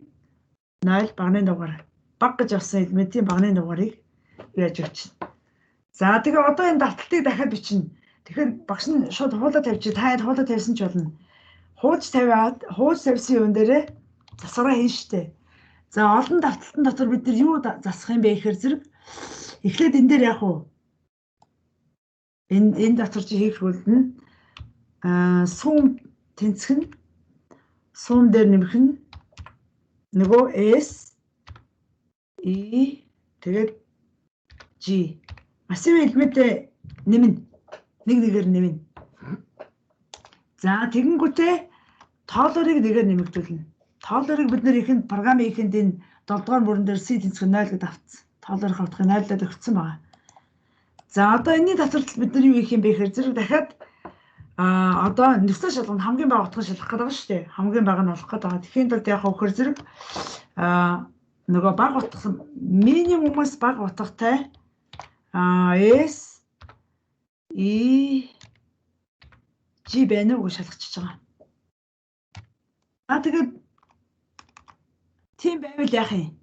0 багны дугаар. Баг гэж авсан элементийн багны дугаарыг яаж өгч. За тэгээ одоо энэ давталтыг дахиад бичнэ. Тэгэхээр багш нь шууд хуулаа тавьчих. Та хэд хуулаа тавьсан ч болно. Хууж тавиад хууж тавьсан юм дээрээ засвараа хийн штэ. За олон давталтын дотор бид нар юу засах юм бэ гэхээр зэрэг эхлээд энэ дээр яг уу энэ дотор чи хийх үйл нь сум тэнцэх нь сум дээр нэмэх нь нөгөө S E тэгээд G массивын элементээ нэмнэ. Нэг нэгээр нэмнэ. За тэгэнгүүтээ тоолорыг нэгээр нэмэгдүүлнэ. Тоолорыг бид нэр ихэнд програмын ихэнд энэ 7 дугаар мөрөн дээр C тэнцэх 0 гэдээ авцсан. Тоолорын утгыг 0-д өгсөн байгаа. За одоо энэний дотор бид нар юу хийх юм бэ гэхээр зэрэг дахиад одоо нөхцөл шалганд хамгийн бага утгыг шалгах гэдэг байгаа шүү дээ. Хамгийн бага нь олох гэдэг байгаа. Тэгэхийн тулд яг хөхөр зэрэг нөгөө бага утга минимумаас бага утгатай S E G байна уу гэж шалгачихж байгаа. Тэгээд тийм байвал яах юм?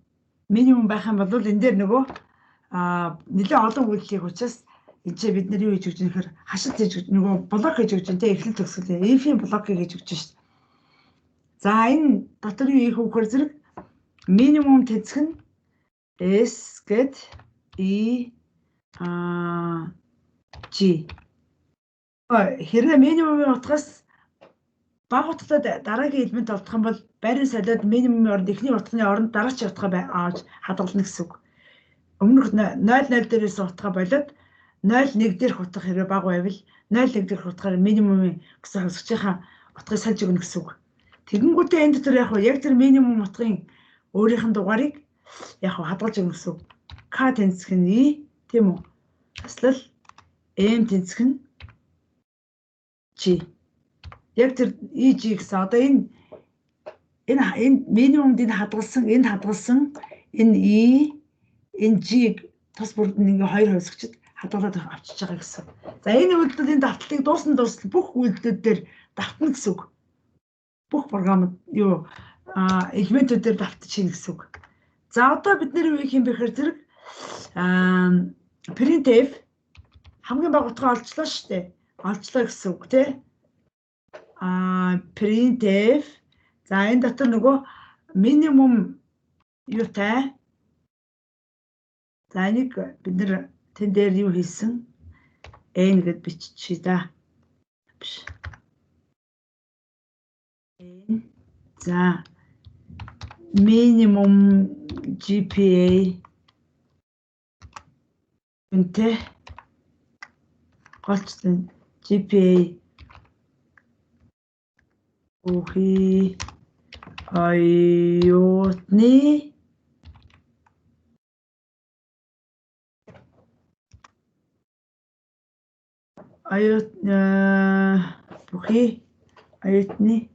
Минимум байх юм бол энэ дээр нөгөө нэлээд олон үйлдэл хийх учраас энэ ч бид нар юу хийж өгч юм гэхээр хашилт хийж өгч нөгөө блок хийж өгч юм те эхлэл төгсгөл if-ийн блокийг хийж өгч шээ. За энэ дотор юу хийх вэ гэхээр зэрэг Минимум тэнцэх нь S гэд E а G. Хэрвээ минимумын утгаас бага утгатай дараагийн элемент олдох юм бол байрны солиод минимумын оронд эхний утганы оронд дараагийн утгаа авч хадгална гэсэн үг. Өмнөх 0 0 дээрээс утгаа болоод 0 1 дээрх утга хэрвээ бага байвал 0 1 дээрх утгаар минимумын гэсэн хувьсгчийнхаа утгыг сольж өгнө гэсэн үг. Тэгэнгүүтээ энэ дотор яг яг тэр минимум утгын өөрийнх нь дугаарыг яг хадгалж өгнө гэсэн үг. К тэнцэх нь E, тийм үү? Таслал M тэнцэх нь G. Яг тэр EG гэсэн одоо энэ энэ энэ минимумд энэ хадгалсан, энэ хадгалсан энэ E, энэ G-г тус бүрд нь ингээ хоёр хувьсгчид хадгалаад авчиж байгаа гэсэн. За энэ үйлдэл энэ давталтыг дуусна дуусна бүх үйлдэлүүд дээр давтна гэсэн үг. Бүх програмд юу элементүүд дээр давтаж хийнэ гэсэн үг. За одоо бид нэр юу хийх юм бэ гэхээр зэрэг printf хамгийн бага утгаа олжлоо шүү дээ. Олжлоо гэсэн үг тий. Printf за энэ дотор нөгөө минимум юутай. За энийг бид нэр тэн дээр юу хийсэн? N гэд биччихье да. Биш. N. За минимум GPA үнтэй голчтон GPA бүхий оюутны оюут бүхий оюутны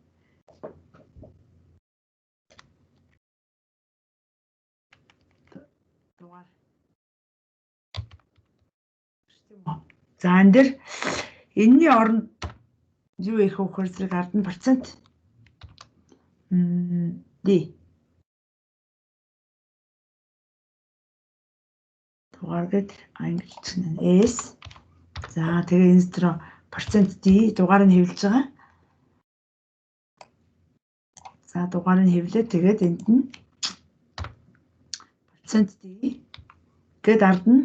дугаар. За энэ дэр энэний оронд юу их вэ гэхээр зэрэг ард нь процент D дугаар гэд англичэн S. За тэгээ энэ дээр процент D дугаар нь хэвлэж байгаа. За дугаар нь хэвлээ тэгээд энд нь процент D гэд ард нь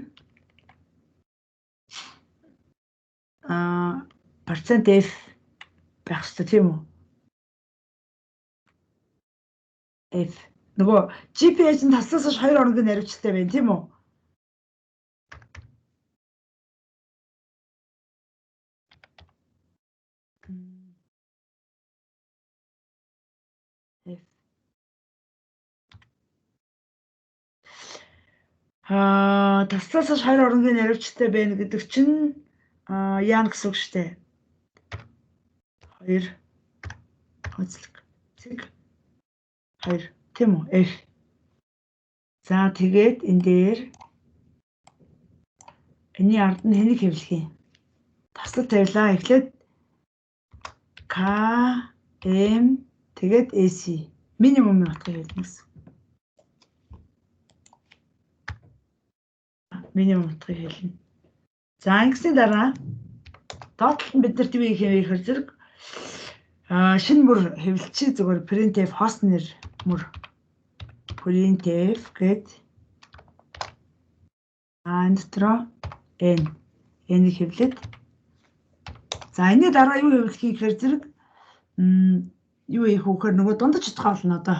процент F байх хэрэгтэй тийм үү? F. Нөгөө GPA чинь таслаас хойш 2 оронгийн наривчлалтай байна тийм үү? F. Таслаас хойш 2 оронгийн наривчлалтай байна гэдэг чинь яана гэсэн үг шүү дээ. 2 онцлог цэг 2 тийм үү? F. За тэгээд энэ дээр энэний ард нь хэнийг хэвлэх юм? Таслал тавилаа. Эхлээд K M тэгээд AC минимумын утгыг хэлнэ гэсэн. Минимум утгыг хэлнэ. За ингэсний дараа доотлолт нь бид нарт юу хийх юм бэ гэхээр зэрэг шинэ мөр хэвлэлчий зүгээр printf хост нэр мөр printf гэд энэ дотроо n n-ийг хэвлээд за энэний дараа юу хэвлэхийг гэхээр зэрэг юу хийх вэ гэхээр нөгөө дундаж утгаа олно одоо.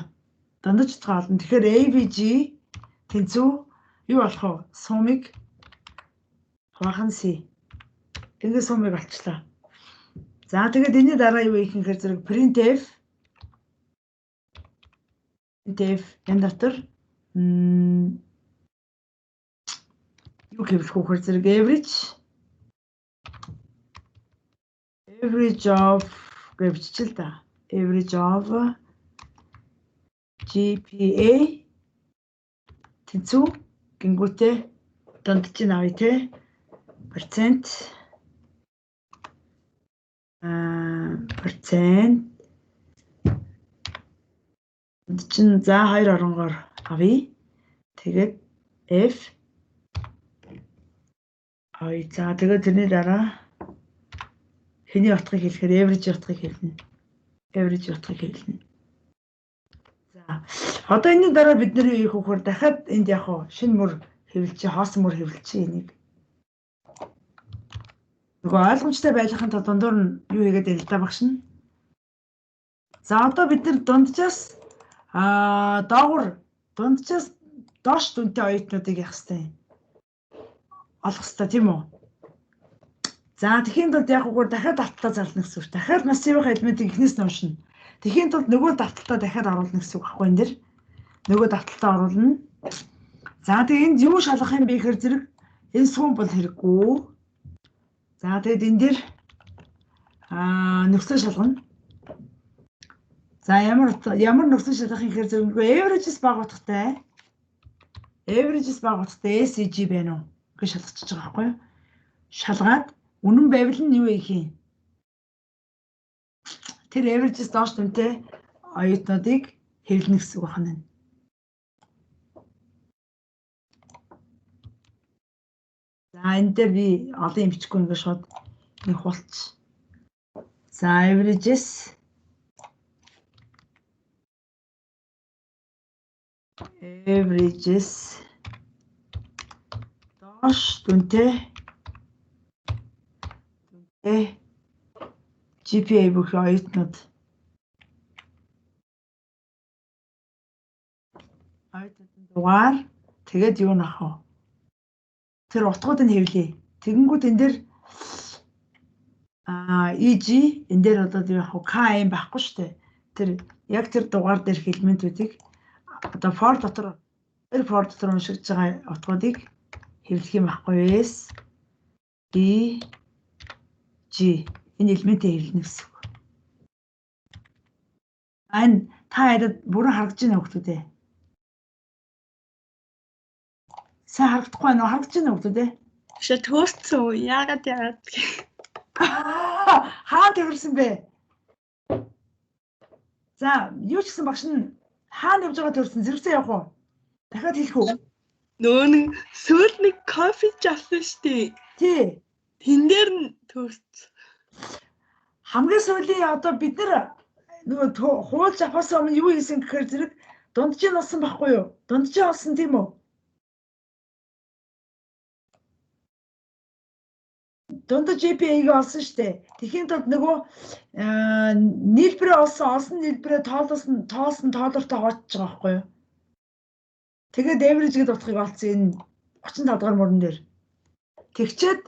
Дундаж утгаа олно. Тэгэхээр AVG тэнцүү юу болох вэ? Сумыг хуваах нь C. Ингээд сумыг олчлоо. За тэгээд энэний дараа юу хийх юм гэхээр зэрэг printf энэ дотор юу хэвлэх вэ гэхээр зэрэг average of гэж биччихэл да. Average of GPA тэнцүү гингүүтээ дундчийг авъя те. Процент процент чинь за 2 оронгоор авъя. Тэгээд F авъя. За тэгээд тэрний дараа хэний утгыг хэлэхээр average утгыг хэлнэ. Average утгыг хэлнэ. За За. Одоо энэний дараа бид нэр юу хийх вэ гэхээр дахиад энд яг хуу шинэ мөр хэвлэчи, хоосон мөр хэвлэчи энийг. Нөгөө ойлгомжтой байхын тулд дундуур нь юу хийгээд байна л да багш нь. За одоо бид нар дунджаас доогуур дунджаас доош дүнтэй оюутнуудыг явах хэрэгтэй. Олох хэрэгтэй тийм үү? За тэгэхийн тулд яг үгээр дахиад давталтаа зарлана гэсэн үг. Дахиад массивын элементийг эхнээс нь уншина. Тэгэхийн тулд нөгөө давталтаа дахиад оруулна гэсэн үг байхгүй энэ дэр. Нөгөө давталтаа оруулна. За тэгээ энд юу шалгах юм бэ гэхээр зэрэг энэ сүүн бол хэрэггүй. За тэгээд энэ дэр нөхцөл шалгана. За ямар нөхцөл шалгах юм гэхээр зэрэг average-с бага утгатай. Average-с бага утгатай SEG байна уу гэж шалгачихж байгаа байхгүй юу? Шалгаад үнэн байвал нь юу хийх юм? Тэр average-с доош дүнтэй оюутнуудыг хэвлэнэ гэсэн үг байна. За энэ дээр би олон юм бичихгүй ингээд шууд нэг хулч. За average-с доош дүнтэй GPA бүх оюутнууд дугаар тэгээд юу нах вэ? Тэр утгууд нь хэвлэе. Тэгэнгүүт энэ дээр EG энэ дээр одоо юу яах вэ? KM байхгүй шүү дээ. Тэр яг тэр дугаар дээрх элементүүдийг одоо for дотор for дотор уншигдж байгаа утгуудыг хэвлэх юм байхгүй. S E G энэ элементээ хэвлэнэ гэсэн үг. Энэ та яриад бүрэн харагдаж байна хүмүүс ээ. Сайн харагдахгүй байна уу? Харагдаж байна уу хүмүүс ээ?
Шээ төөрцөн үү? Яагаад
Хаа төрсөн бэ? За, юу ч гэсэн багш нь хаана явж байгаа төрсөн зэрэгцээ явах уу? Дахиад хэлэх үү?
Нөө нэг сүүл нэг кофе авсан шүү дээ.
Тий.
Тэн дээр нь төрсөн.
Хамгийн сүүлийн одоо бид нар нөгөө хуулж авахаас өмнө юу хийсэн гэхээр зэрэг дунджийн олсон байхгүй юу? Дунджийн олсон тийм үү? Дундаж GPA-г олсон шүү дээ. Тэхийн тулд нөгөө нийлбэрээ олсон нийлбэрээ тоолсон тоолортой хуваачиж байгаа байхгүй юу? Тэгээд average гэдэг утгыг олсон энэ 35 дугаар мөрөн дээр. Тэгчээд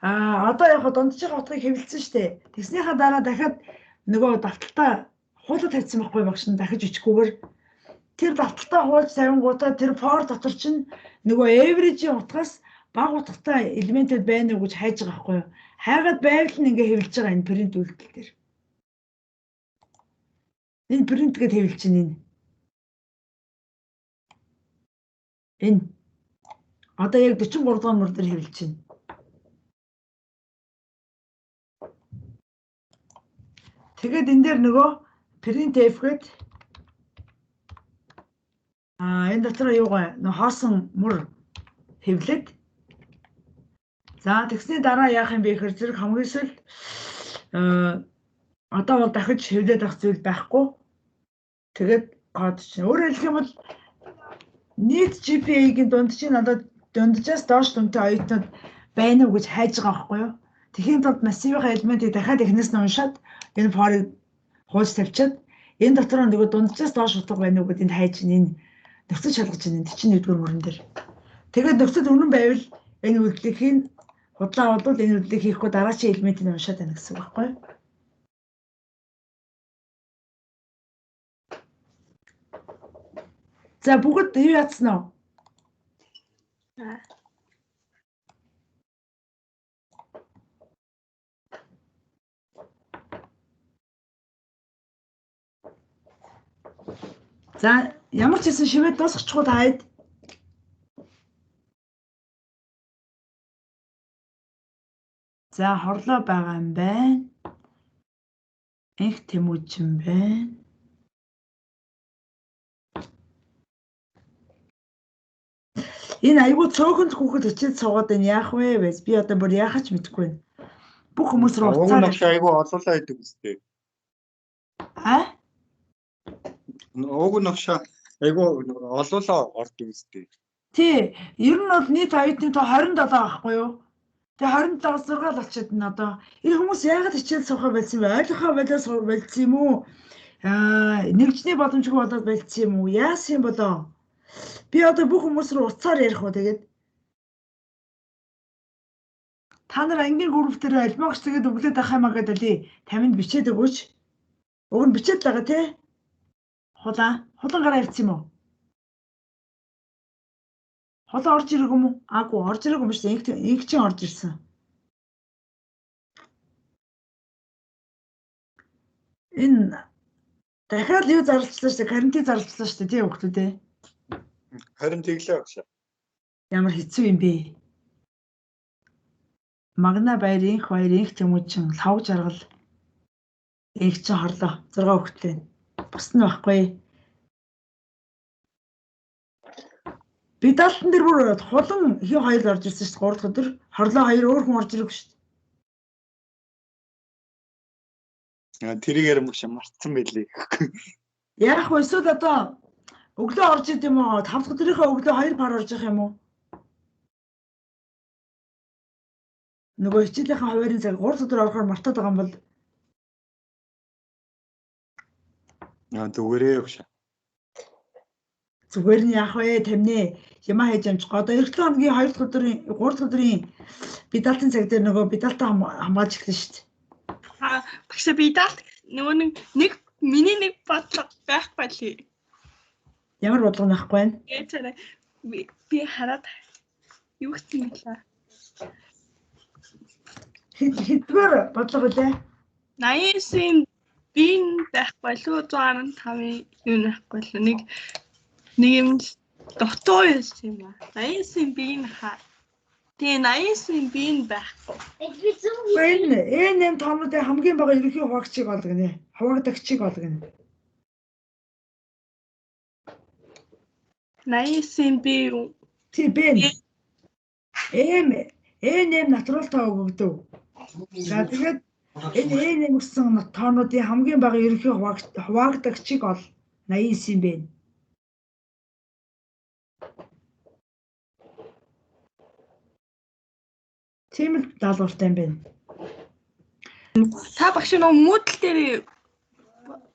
одоо яг дунджийн утгыг хэвлэлсэн шүү дээ. Тэгснийхаа дараа дахиад нөгөө давталтаа хуулаад тавьсан байхгүй багш нь дахиж бичихгүйгээр тэр давталтаа хуулж тавингуудаа тэр for дотор чинь нөгөө average-ийн утгаас бага утгатай элементүүд байна уу гэж хайж байгаа байхгүй юу? Хайгаад байвал нь ингээ хэвлэж байгаа энэ print үйлдэл дээр. Энэ print гэд хэвлэж чинь энэ. Энэ. Одоо яг 43 дугаар мөр дээр хэвлэж чинь. Тэгээд энэ дээр нөгөө printf гэд энэ дотор юугаа нөө хоосон мөр хэвлээд. За тэгсний дараа яах юм бэ гэхээр зэрэг хамгийн сүүлд одоо бол дахиж хэвлээд авах зүйл байхгүй. Тэгээд код чинь өөрөөр хэлэх юм бол нийт GPA-гийн дунд чинь одоо дунджаас доош дүнтэй оюутнууд байна уу гэж хайж байгаа байхгүй юу? Тэхийн тулд массивын элементийг дахиад эхнээс нь уншаад энэ for-ыг хуулж тавьчаад энэ дотор нөгөө дунджаас доош утга байна уу гэдгийг хайж энэ нөхцөл шалгаж байна. 41-р мөрөн дээр. Тэгээд нөхцөл үнэн байвал энэ үйлдэлийг худлаа бол энэ үйлдэлийг хийхгүй дараачийн элементийг уншаад байна гэсэн үг байхгүй юу? За бүгд юу яатсан уу? За ямар ч хэсэн шивээ дуусгачихгүй таад. За хорлоо байгаа юм байна. Энх Тэмүүжин байна. Энэ айгүй цөөхөн хүүхэд хичээл суугаад байна. Яах вэ вэ? Би одоо бүр яахаж мэдэхгүй байна. Бүх хүмүүс рүү
уцаар. Уг нь айгүй олуулаа идэг үстэй.
А?
Уг новшоо айгу олуулаа ордог үстэй.
Тий, ер нь бол нийт оюутны тоо 27 байхгүй юу? Тэгээ 27-аас 6 л очиод нь одоо энэ хүмүүс яагаад хичээл суухаа болсон бэ? Ойлгохоо болоо болсон юм уу? Нэгжний боломжгүй болоод болцсон юм уу? Яасан юм болоо? Би одоо бүх хүмүүс рүү уцаар ярих уу тэгээд? Та нар ангийн групп дээр альмагч тэгээд өглөө дахаа маа гэдэг ли таминд бичээд өгөөч. Уг нь бичээд л байгаа тий. Хулаа. Хулан гараа ирсэн юм уу? Хулан орж ирэх юм уу? Аагүй орж ирэх юм биш. Инх чинь орж ирсэн. Энэ дахиад юу зарлцлаа шүү дээ. Карантин зарлцлаа шүү дээ. Тийм хүмүүс ээ.
Харин тэглээ багш.
Ямар хэцүү юм бэ? Магна баяр, инх баяр, инх тэмүүжин, лав жаргал. Инх чинь хорлоо. 6 хүүхэдтэй. Бус нь байхгүй. Бидалтан дээр бүр хулан хин хоёр орж ирсэн шүү дээ. 3 дахь өдөр хорлоо хоёр өөр хүн орж ирэх шүү
дээ. Тэрийг ярим багш мартсан байлээ.
Яах вэ? Эсвэл одоо өглөө орж идэм юм уу? 5 дахь өдрийнхөө өглөө 2 пар орж ирэх юм уу? Нөгөө хичээлийнхээ хуваарийн цаг 3 өдөр орохоор мартаад байгаа юм бол
зүгээрээ өгш.
Зүгээр нь яах вэ? Тамнэ. Ямаа хийж амжихгүй. Одоо эх 7 хоногийн 2 дахь өдрийн 3 дахь өдрийн бидалтын цаг дээр нөгөө бидалтаа хамгаалж эхэлнэ шүү дээ.
Багш бидалт нөгөө нэг миний нэг бодлого байхгүй лээ.
Ямар бодлого байхгүй вэ?
Тэгээд би хараад юу гэсэн юм бэ?
Хэдвэр бодлого үлээ?
89-ийн би байхгүй лүү 115-ын юу байхгүй лүү нэг юм дутуу байсан юм аа. 89-ийн би нь хаа. Тэгээ 89-ийн би нь байхгүй.
Энэ энэ тоонуудын хамгийн бага ерөнхий хуваагчийг олго нэ. Хуваагдагчийг олго нэ.
89-ийн би юу?
Тий би. Эм N натурал тоо өгөгдөв. За тэгээд энэ N гэсэн тоонуудын хамгийн бага ерөнхий хуваагдагчийг ол 89 юм байна. Тийм л даалгавартай юм байна.
Та багш нөгөө Moodle дээр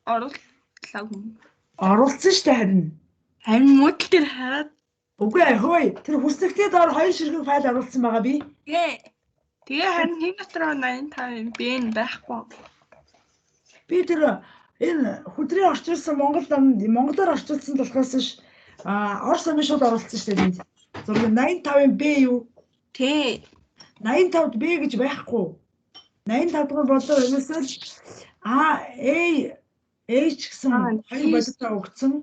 орууллаа юм.
Оруулсан шүү дээ харин.
Харин Moodle дээр хараад
Үгүй хөөе. Тэр хүснэгтээ доор хоёр ширхэг файл оруулсан байгаа би.
Тэгээ харин хэн дотор 85 юм бэ байхгүй.
Би тэр энэ хүдрийн орчуулсан Монгол нам монголоор орчуулсан болохоос Орос намын шууд оруулсан шүү дээ энд. Зураг 85-ын Б юу?
Тий.
85-д Б гэж байхгүй. 85 дугаар бодлого ерөөсөө А A H гэсэн хоёр бодитоо өгсөн.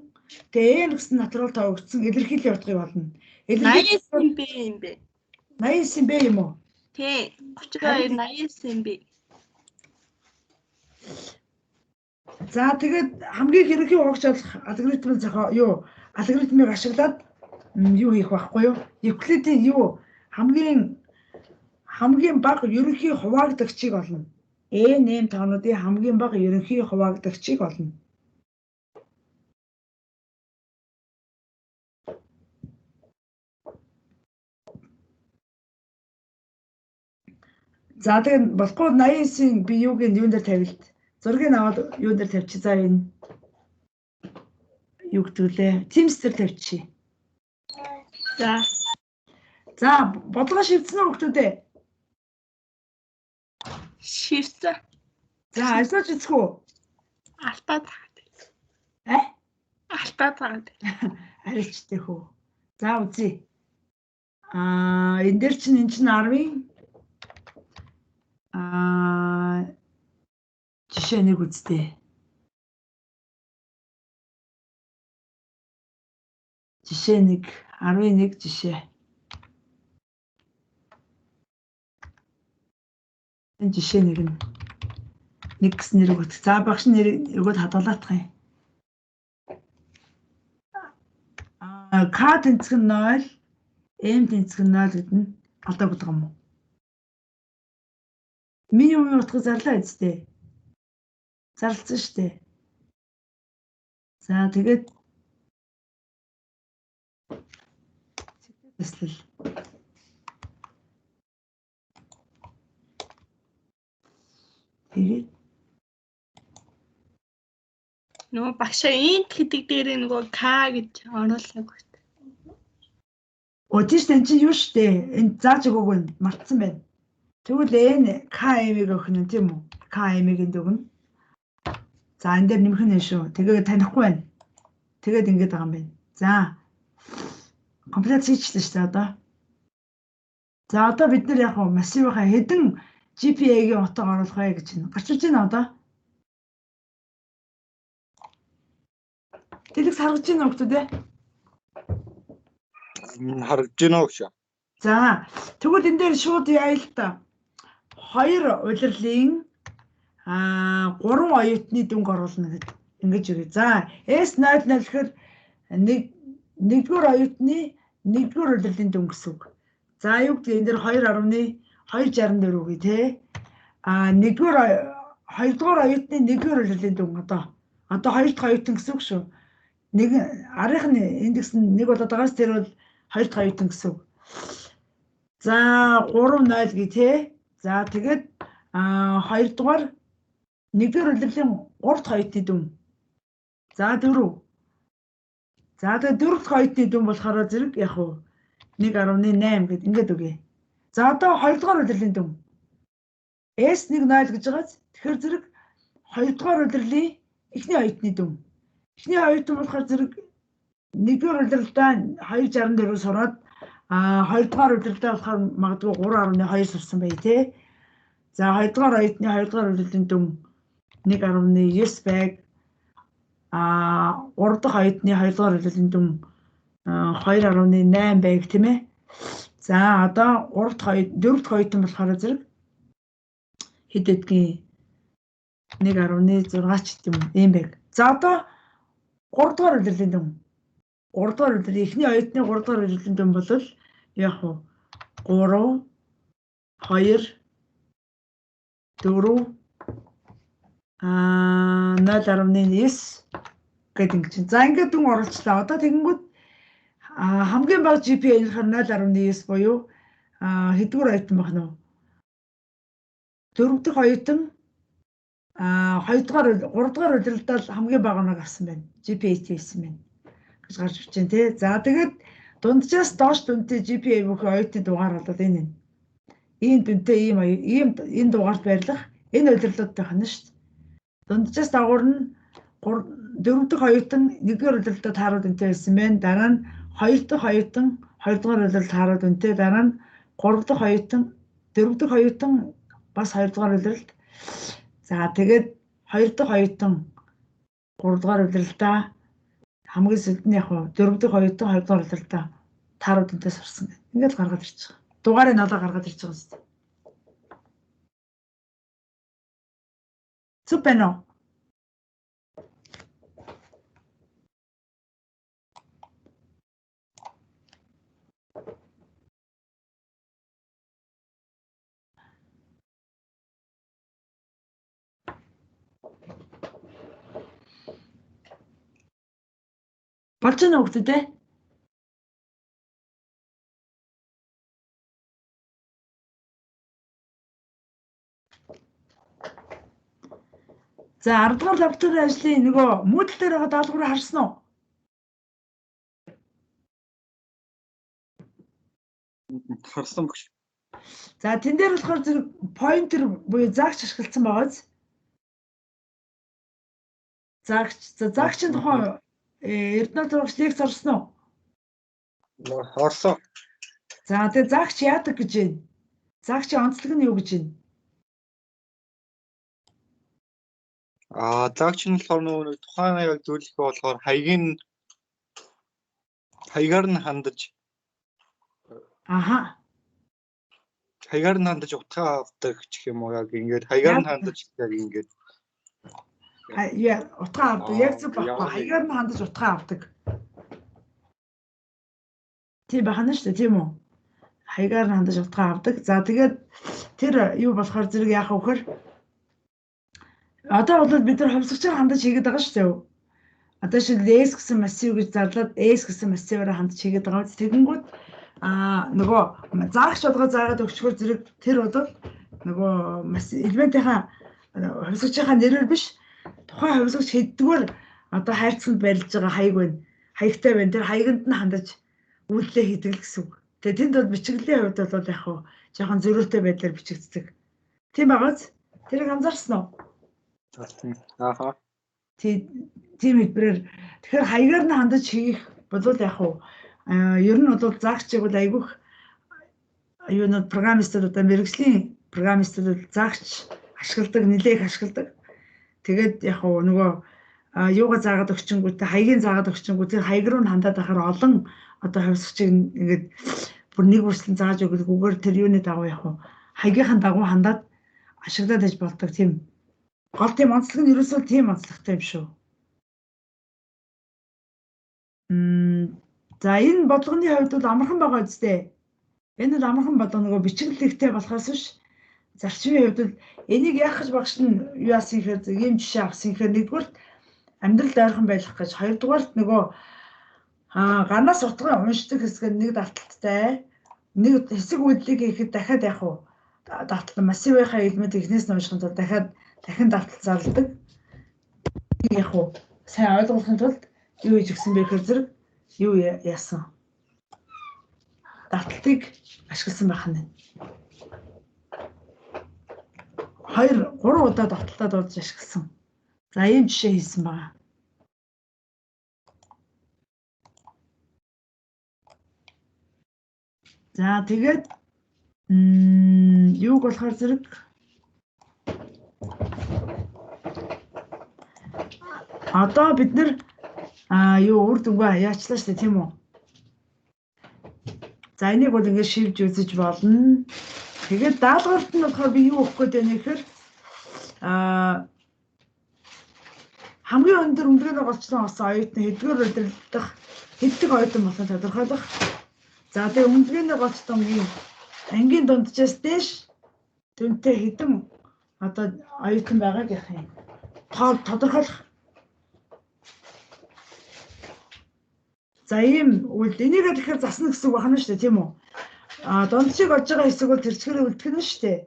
Тэгээ N гэсэн натурал тоо өгсөн илэрхийллийн утгыг олно.
89 Б юм бэ.
89 Б юм уу?
Тий. 32 89 Б.
За тэгээд хамгийн ерөнхий хуваагч болох алгоритмын зохио юу алгоритмыг ашиглаад юу хийх байхгүй юу? Евклидийн юу хамгийн бага ерөнхий хуваагдагчийг олно. N M тоонуудын хамгийн бага ерөнхий хуваагдагчийг олно. За тэгээд болохгүй 89-ийн би юуг нь юун дээр тавилт. Зургийг аваад юун дээр тавьчих. За энэ юу гэдэг лээ? Teams дээр тавьчих.
За.
За бодлого шивдсэн үү хүмүүс ээ?
Шивсэн.
За ажиллаж үзэх үү?
Алтаа таад. Алтаа таад.
Арилчтай хөө. За үзье. Энэ дээр чинь энэ чинь 10-ын жишээ нэг үздэй. Жишээ 1, 11 жишээ. Энэ жишээ нэг нь нэг гэсэн нэр өгөх. За багш нэр өгөөд хадгалаадах юм. К тэнцэх нь 0, М тэнцэх нь 0 гэдэг нь алдаа болдог юм уу? Минимумын утга зарлаа үсттэй. Зарлцсан шүү дээ. За тэгээд төслөл. Тэгээд
Нөгөө багшаа int гэдэг дээрээ нөгөө К гэж оруулаагүй.
Оо тийш энэ чинь юу штэ? Энэ зааж өгөөгүй нь мартсан байна. Тэгвэл энэ KM-ийг өгөх нь тийм үү? KM-ийг энд өгнө. За энэ дээр нэмэх нь шүү. Тэгээ танихгүй байна. Тэгээд ингэж байгаа юм байна. За комплекс хийчихлээ шүү дээ одоо. За одоо бид нар яг массивынхаа хэдэн GPA-гийн утга оруулах вэ гэж байна. Гарч ирж байна одоо. Дэлгэц харагдаж байна уу хүмүүс ээ?
Харагдаж байна уу гэж.
За тэгвэл энэ дээр шууд яа л та. Хоёр улирлын 3 оюутны дүнг оруулна гэд ингэж өгье. За S00 гэхээр нэгдүгээр оюутны нэгдүгээр улирлын дүн гэсэн үг. За юу гэдэг энэ дээр 2.264 үгүй те. А нэгдүгээр хоёрдугаар оюутны нэгдүгээр улирлын дүн одоо хоёр дахь оюутан гэсэн үг шүү. Нэг арын индекс нь 1 болоод байгаас тэр бол хоёр дахь оюутан гэсэн үг. За 3.0 гэ те. За тэгээд хоёрдугаар нэгдүгээр улирлын 3 дахь оюутны дүн. За 4. За тэгээд 4 дахь оюутны дүн болохоор зэрэг яг уу 1.8 гэд ингээд өгье. За одоо хоёрдугаар улирлын дүн. S10 гэж байгааз тэгэхээр зэрэг хоёрдугаар улирлын эхний оюутны дүн. Эхний оюутан болохоор зэрэг нэгдүгээр улиралдаа 2.64 сураад хоёрдугаар улиралдаа болохоор магадгүй 3.2 сурсан бай тээ. За хоёрдугаар оюутны хоёрдугаар улирлын дүн 1.9 байг. Гурав дахь оюутны хоёрдугаар улирлын дүн 2.8 байг тийм ээ. За одоо 3 дахь 4 дахь оюутан болохоор зэрэг хэд гэдгийг 1.6 ч гэдэм юм ийм байг. За одоо 3 дугаар улирлын дүн. 3 дугаар улирлын эхний оюутны 3 дугаар улирлын дүн бол яг уу 3 2 4 0.9 гэдэг ингэ чинь. За ингээд дүн оруулчлаа. Одоо тэгэнгүүт хамгийн бага GPA болохоор 0.9 буюу хэддүгээр оюутан байх нь вэ? Дөрөв дэх оюутан хоёрдугаар гуравдугаар улиралдаа хамгийн бага оног авсан байна. GPA хийсэн байна гэж гарч ирж байна тий. За тэгээд дунджаас доош дүнтэй GPA бүхий оюутны дугаар бол энэ нь. Ийм дүнтэй ийм энэ дугаарт байрлах энэ улирлуудтай байна шүү дээ. Дунджаас дагавар нь дөрөв дэх оюутан нэгдүгээр улиралдаа тааруу дүнтэй байсан байна. Дараа нь хоёр дахь оюутан хоёрдугаар улиралд тааруу дүнтэй, дараа нь гурав дахь оюутан дөрөв дэх оюутан бас хоёрдугаар улиралд. За тэгээд хоёр дахь оюутан гуравдугаар улиралдаа хамгийн сүүлд нь яг дөрөв дэх оюутан хоёрдугаар улиралдаа тааруу дүнтэй сурсан гэх. Ингээд гаргаад ирж байгаа. Дугаарыг надад гаргаад ирж байгаа юм шүү. Зүг байна уу? Болж байна уу гэдэг? За 10 дугаар лабораторийн ажлын нөгөө Moodle дээр байгаа даалгаврыг харсан уу?
Харсан багш.
За тэн дээр болохоор зэрэг pointer буюу заагч ашигласан байгааз. Заагч. За заагчийн тухай Эрдэнэт багш лекц орсон уу?
Орсон.
За тэгээ заагч яадаг гэж байна? Заагчийн онцлог нь юу гэж байна?
Заагч нь болохоор нөгөө тухайн яг зөвлөх болохоор хаягаар нь хандаж.
Аха.
Хаягаар нь хандаж утгаа авдаг гэх юм уу, яг ингээд хаягаар нь хандаж яг ингээд
яа утгаа авдаг. Яг зөв байхгүй. Хаягаар нь хандаж утгаа авдаг. Тийм байна шүү дээ, тийм үү? Хаягаар нь хандаж утгаа авдаг. За тэгээд тэр юу болохоор зэрэг яах вэ гэхээр одоо бол бид нар хувьсгчаар хандаж хийгээд байгаа шүү дээ. Одоо шил S гэсэн массив гэж зарлаад S гэсэн массиваараа хандж хийгээд байгаа. Тэгэнгүүт нөгөө заагч болгоо заагаад өгчхөр зэрэг тэр бол нөгөө элементийнхаа хувьсагчийнхаа нэрээр биш тухайн хувьсагч хэддүгээр одоо хайрцагт барилж байгаа хаяг байна. Хаягтай байна. Тэр хаяганд нь хандаж үйлдэлээ хийдэг л гэсэн үг. Тэгээ тэнд бол бичигдлийн хувьд бол яг хуу жоохон зөрүүтэй байдлаар бичигддэг. Тийм байгааз тэрийг анзаарсан уу?
Ааха.
Тийм хэлбэрээр тэгэхээр хаягаар нь хандаж хийх болвол яг хуу ер нь бол заагчийг бол айгүйх юунууд программистууд одоо мэргэжлийн программистууд бол заагч ашигладаг, нэлээх ашигладаг. Тэгээд яг хуу нөгөө юугаа заагаад өгчөнгүүтээ хаягийн заагаад өгчөнгүү тэр хаяг руу нь хандаад байхаар олон одоо хувьсгчийг ингээд бүр нэг бүрслэн зааж өгөлгүйгээр тэр юуны дагуу яг хуу хаягийнхан дагуу хандаад ашиглаад иж болдог тийм гол тийм онцлог нь ерөөсөө тийм онцлогтой юм шүү. За энэ бодлогын хувьд бол амархан байгаа үстэй. Энэ бол амархан бодлого нөгөө бичиглэлтэй болохоос биш зарчмын хувьд бол энийг яах гэж багш нь юу яасан гэхээр ийм жишээ авсан гэхээр нэгдүгээр амьдрал ойрхон байх гэж, хоёрдугаарт нөгөө ганаас утгын уншдаг хэсэг нь нэг давталттай, нэг хэсэг үйлдэлийг хийхэд дахиад яг уу давтал массивынхаа элемент эхнээс нь уншихын тулд дахиад дахин давтал зарладаг. Яг уу сайн ойлгохын тулд юу хийж өгсөн бэ гэхээр зэрэг юу яасан давталтыг ашигласан байх нь. 2 3 удаа давталтад болж ашигласан. За ийм жишээ хийсэн байгаа. За тэгээд юуг болохоор зэрэг одоо бид нэр юу үр дүнгээ яачлаа шүү дээ, тийм үү? За энийг бол ингээд шивж үзэж болно. Тэгээд даалгаварт нь болохоор би юу өгөх гээд байна гэхээр хамгийн өндөр өндрөний голчлон олсон оюутны хэдгээр удирдах хэддэг оюутан болохыг тодорхойлох. За тэгээ өндрөний голчлонгийн ангийн дунджаас дээш дүнтэй хэдэн одоо оюутан байгааг яах юм? Тодорхойлох. За ийм үйл энийг тэгэхээр засна гэсэн үг байна шүү дээ, тийм үү? Дунджийг олж байгаа хэсэг бол тэр чигээр үлдэх нь шүү дээ.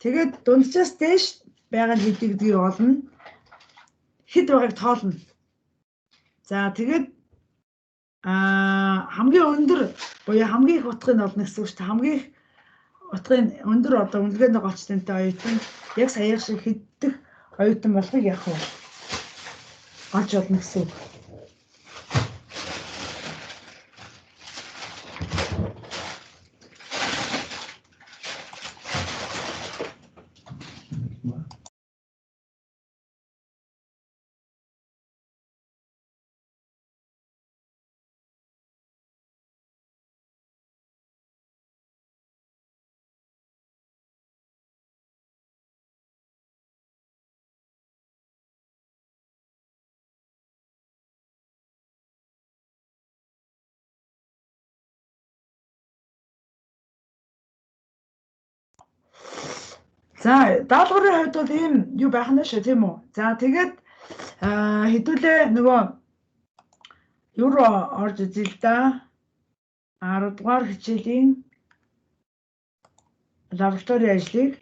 Тэгээд дунджаас дээш байгаа нь хэд гэдгийг олно. Хэд байгааг тоолно. За тэгээд хамгийн өндөр буюу хамгийн их утгыг олно гэсэн үг шүү дээ. Хамгийн их утгын өндөр одоо үнэлгээний голчлонтой оюутан яг саяах шиг хэддэх оюутан болохыг яах вэ? Олж олно гэсэн үг. За даалгаврын хувьд бол ийм юу байх нь шүү, тийм үү? За тэгээд хэдүүлээ нөгөө юу руу орж үзье л да. 10 дугаар хичээлийн лаборатори ажлыг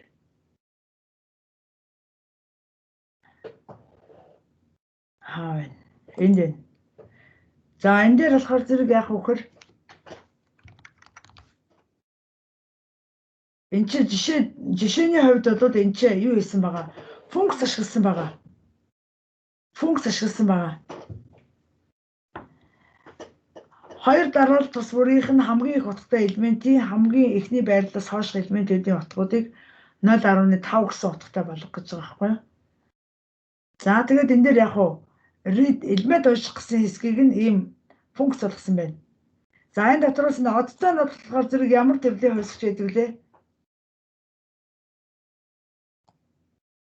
хаа байна? Энд байна. За энэ дээр болохоор зэрэг яах вэ гэхээр энэ чи жишээний хувьд бол энэ чи юу хийсэн байгаа? Функц ашигласан байгаа. Функц ашигласан байгаа. Хоёр дараалал тус бүрийнх нь хамгийн их утгатай элементийн хамгийн эхний байрлалаас хойших элементүүдийн утгуудыг 0.5 гэсэн утгатай болгох гэж байгаа байхгүй юу? За тэгээд энэ дээр яг уу read элемент унших гэсэн хэсгийг нь ийм функц болгосон байна. За энэ дотроос нь одтой нь болохоор зэрэг ямар төрлийн хувьсгч байдаг лээ?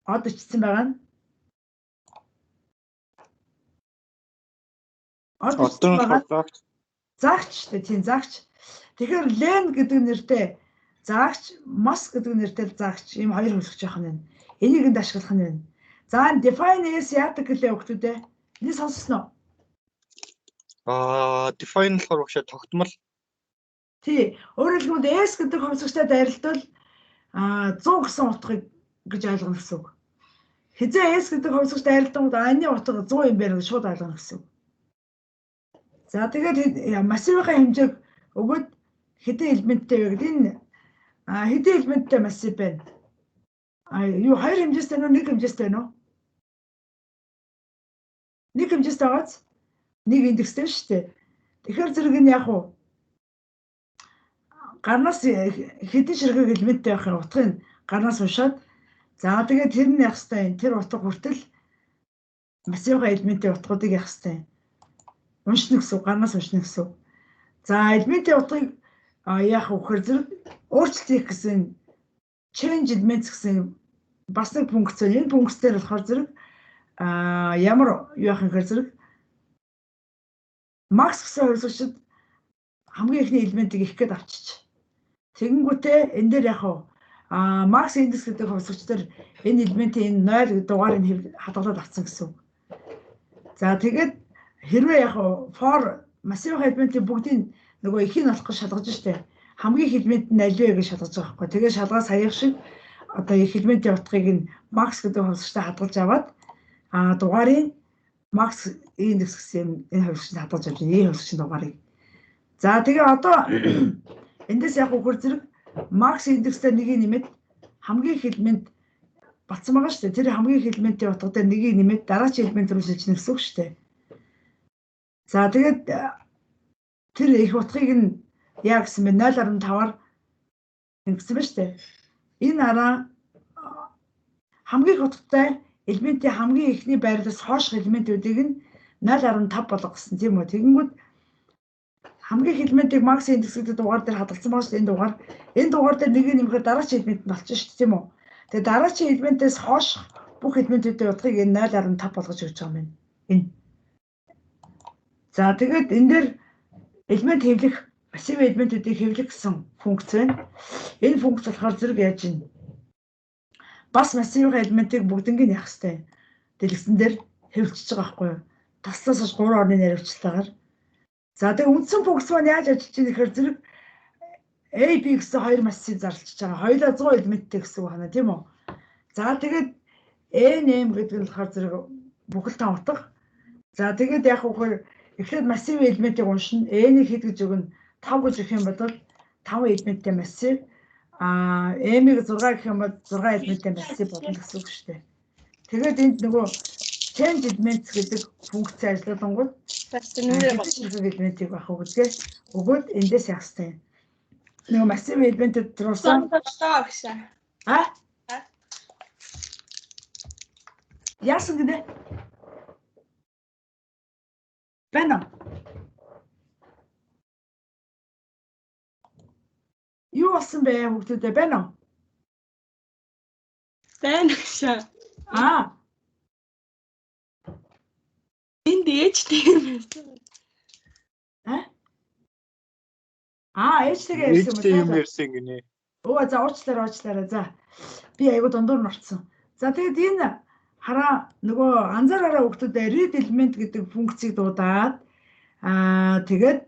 Од ичсэн байгаа нь. Од ичсэн байгаа. Заагч шүү дээ, тийм заагч. Тэгэхээр len гэдэг нэртэй заагч, mas гэдэг нэртэй заагч ийм хоёр хувьсгч байх нь байна. Энийг энд ашиглах нь байна. За энэ define s яадаг гэлээ өгтүүдээ. Энийг сонссноо?
Аа, define болохоор багшаа тогтмол.
Тий. Өөрөөр хэлбэл S гэдэг хувьсагчтай дайралтвал 100 гэсэн утгыг гэж ойлгоно гэсэн үг. Хизээ S гэдэг хувьсагч дайралтангууд а-ны утга 100 юм байна гэж шууд ойлгоно гэсэн үг. За, тэгээд массивынхаа хэмжээг өгөөд хэдэн элементтэй вэ гэдэг, энэ хэдэн элементтэй массив байна? А юу, хоёр хэмжээстэй нүү, нэг хэмжээстэй нүү? Нэг хэмжээстэй байгааз нэг индекстэй шүү дээ. Тэгэхээр зэрэг энэ яг уу гарнаас хэдэн ширхэг элементтэй байх юм, утгыг гарнаас уншаад, за, тэгээд тэр нь явах хэвээр юм. Тэр утга хүртэл массивын элементийн утгуудыг явах хэвээр уншина гэсэн үг, гарнаас уншина гэсэн үг. За, элементийн утгыг яах вэ гэхээр зэрэг өөрчлөлт хийх гэсэн change elements гэсэн бас нэг функц байна. Энэ функц дээр болохоор зэрэг ямар юу яах юм гэхээр зэрэг max гэсэн хувьсагчид хамгийн эхний элементийг их гээд авчиж. Тэгэнгүүтээ энэ дээр яг max index гэдэг хувьсагч дээр энэ элементийн энэ 0 гэдэг дугаарыг хадгалаад авсан гэсэн үг. За, тэгээд хэрвээ яг for массив элементийн бүгдийг нөгөө ихийг олох гэж шалгаж штэ. Хамгийн их элемент нь аль вэ гэж шалгаж байгаа байхгүй. Тэгээд шалгаа саяах шиг одоо их элементийн утгыг нь max гэдэг хувьсагчтай хадгалж аваад дугаарыг max index гэсэн юм энэ хувьсагчд хадгалж авч байна. Энэ хувьсагчийн дугаарыг. За, тэгээ одоо эндээс яг үхэр зэрэг max индекстэй нэгийг нэмээд хамгийн их элемент батсан байгаа шүү дээ. Тэр хамгийн их элементийн утга дээр нэгийг нэмээд дараагийн элемент рүү шилжинэ гэсэн үг шүү дээ. За, тэгээд тэр их утгыг нь яа гэсэн бэ, 0.5-аар ингэсэн ба шүү дээ. Энэ араа хамгийн их утгатай элементийн хамгийн эхний байрлалаас хойших элементүүдийг нь 0.5 болгосон, тийм үү. Тэгэнгүүт хамгийн их элементийг max index гэдэг дугаар дээр хадгалсан байгаа шүү дээ. Энэ дугаар дээр нэгийг нэмэхээр дараагийн элемент нь болчихно шүү дээ, тийм үү. Тэгээ дараагийн элементээс хойших бүх элементүүдийн утгыг энэ 0.5 болгож өгч байгаа юм байна. Энэ. За, тэгээд энэ дээр элемент хэвлэх, массив элементүүдийг хэвлэх гэсэн функц байна. Энэ функц болохоор зэрэг яаж юм? Бас массивын элементийг бүгднийг яах хэвтэй. Дэлгэцэн дээр хэвлчихэж байгаа байхгүй юу? Таслаас хойш 3 орны наривчлалтаагаар. За, тэгээ үндсэн функц маань яаж ажиллаж байгаа гэхээр зэрэг A, B гэсэн хоёр массив зарлчихж байгаа. Хоёулаа 100 элементтэй гэсэн үг байна, тийм үү? За, тэгээд N M гэдэг нь болохоор зэрэг бүхэл таван утга. За, тэгээд яг үхээр эхлээд массив элементийг уншина. N-ийг хэд гэж өгнө? 5 гэж өгөх юм бол 5 элементтэй массив. M-ийг 6 гэх юм бол 6 элементтэй массив болно гэсэн үг шүү дээ. Тэгээд энд нөгөө change elements гэдэг функц ажиллуулангууд
бас нүрээ
ширхэг элементийг авах уу гэдгээ өгөөд эндээс явах хэрэгтэй. Нөгөө массив элементүүд зурсан.
Багшаа.
А? Яасан гинэ? Байна уу? Юу болсон бэ, хүүхдүүдээ, байна уу?
Байна, багшаа.
Аа.
Энд ээжтэй юм байсан.
А? Аа, ээжтэйгээ ярьсан
юм. Ээжтэй юм ярьсан гинэ.
Өө, за, уучлаарай, уучлаарай. За. Би айгуу дундуур нь орцсон. За, тэгээд энэ хараа, нөгөө анзаараараа, хүүхдүүдээ, read element гэдэг функцийг дуудаад, тэгээд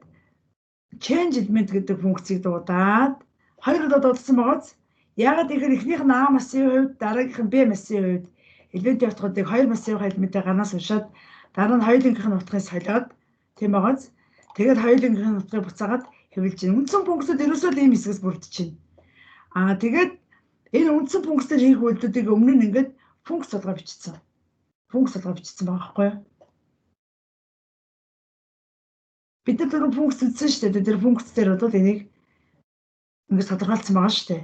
change element гэдэг функцийг дуудаад хоёр удаа дуудсан байгааз. Яагаад гэхээр эхнийх нь А массивын хувьд, дараагийнх нь Б массивын хувьд элементийн утгуудыг хоёр массивын элементээ гарнаас уншаад, дараа нь хоёулынгийнх нь утгыг солиод, тийм байгааз. Тэгээд хоёулынгийнх нь утгыг буцаагаад хэвлэж байна. Үндсэн функцүүд ерөөсөө л ийм хэсгээс бүрдэж байна. Тэгээд энэ үндсэн функцээр хийх үйлдэлүүдийг өмнө нь ингээд функц болгоо бичсэн. Функц болгоо бичсэн байгаа байхгүй юу? Бид нар түрүү функц үзсэн шүү дээ. Тэр функц дээр бол энийг ингээд тодорхойлцсон байгаа шүү дээ.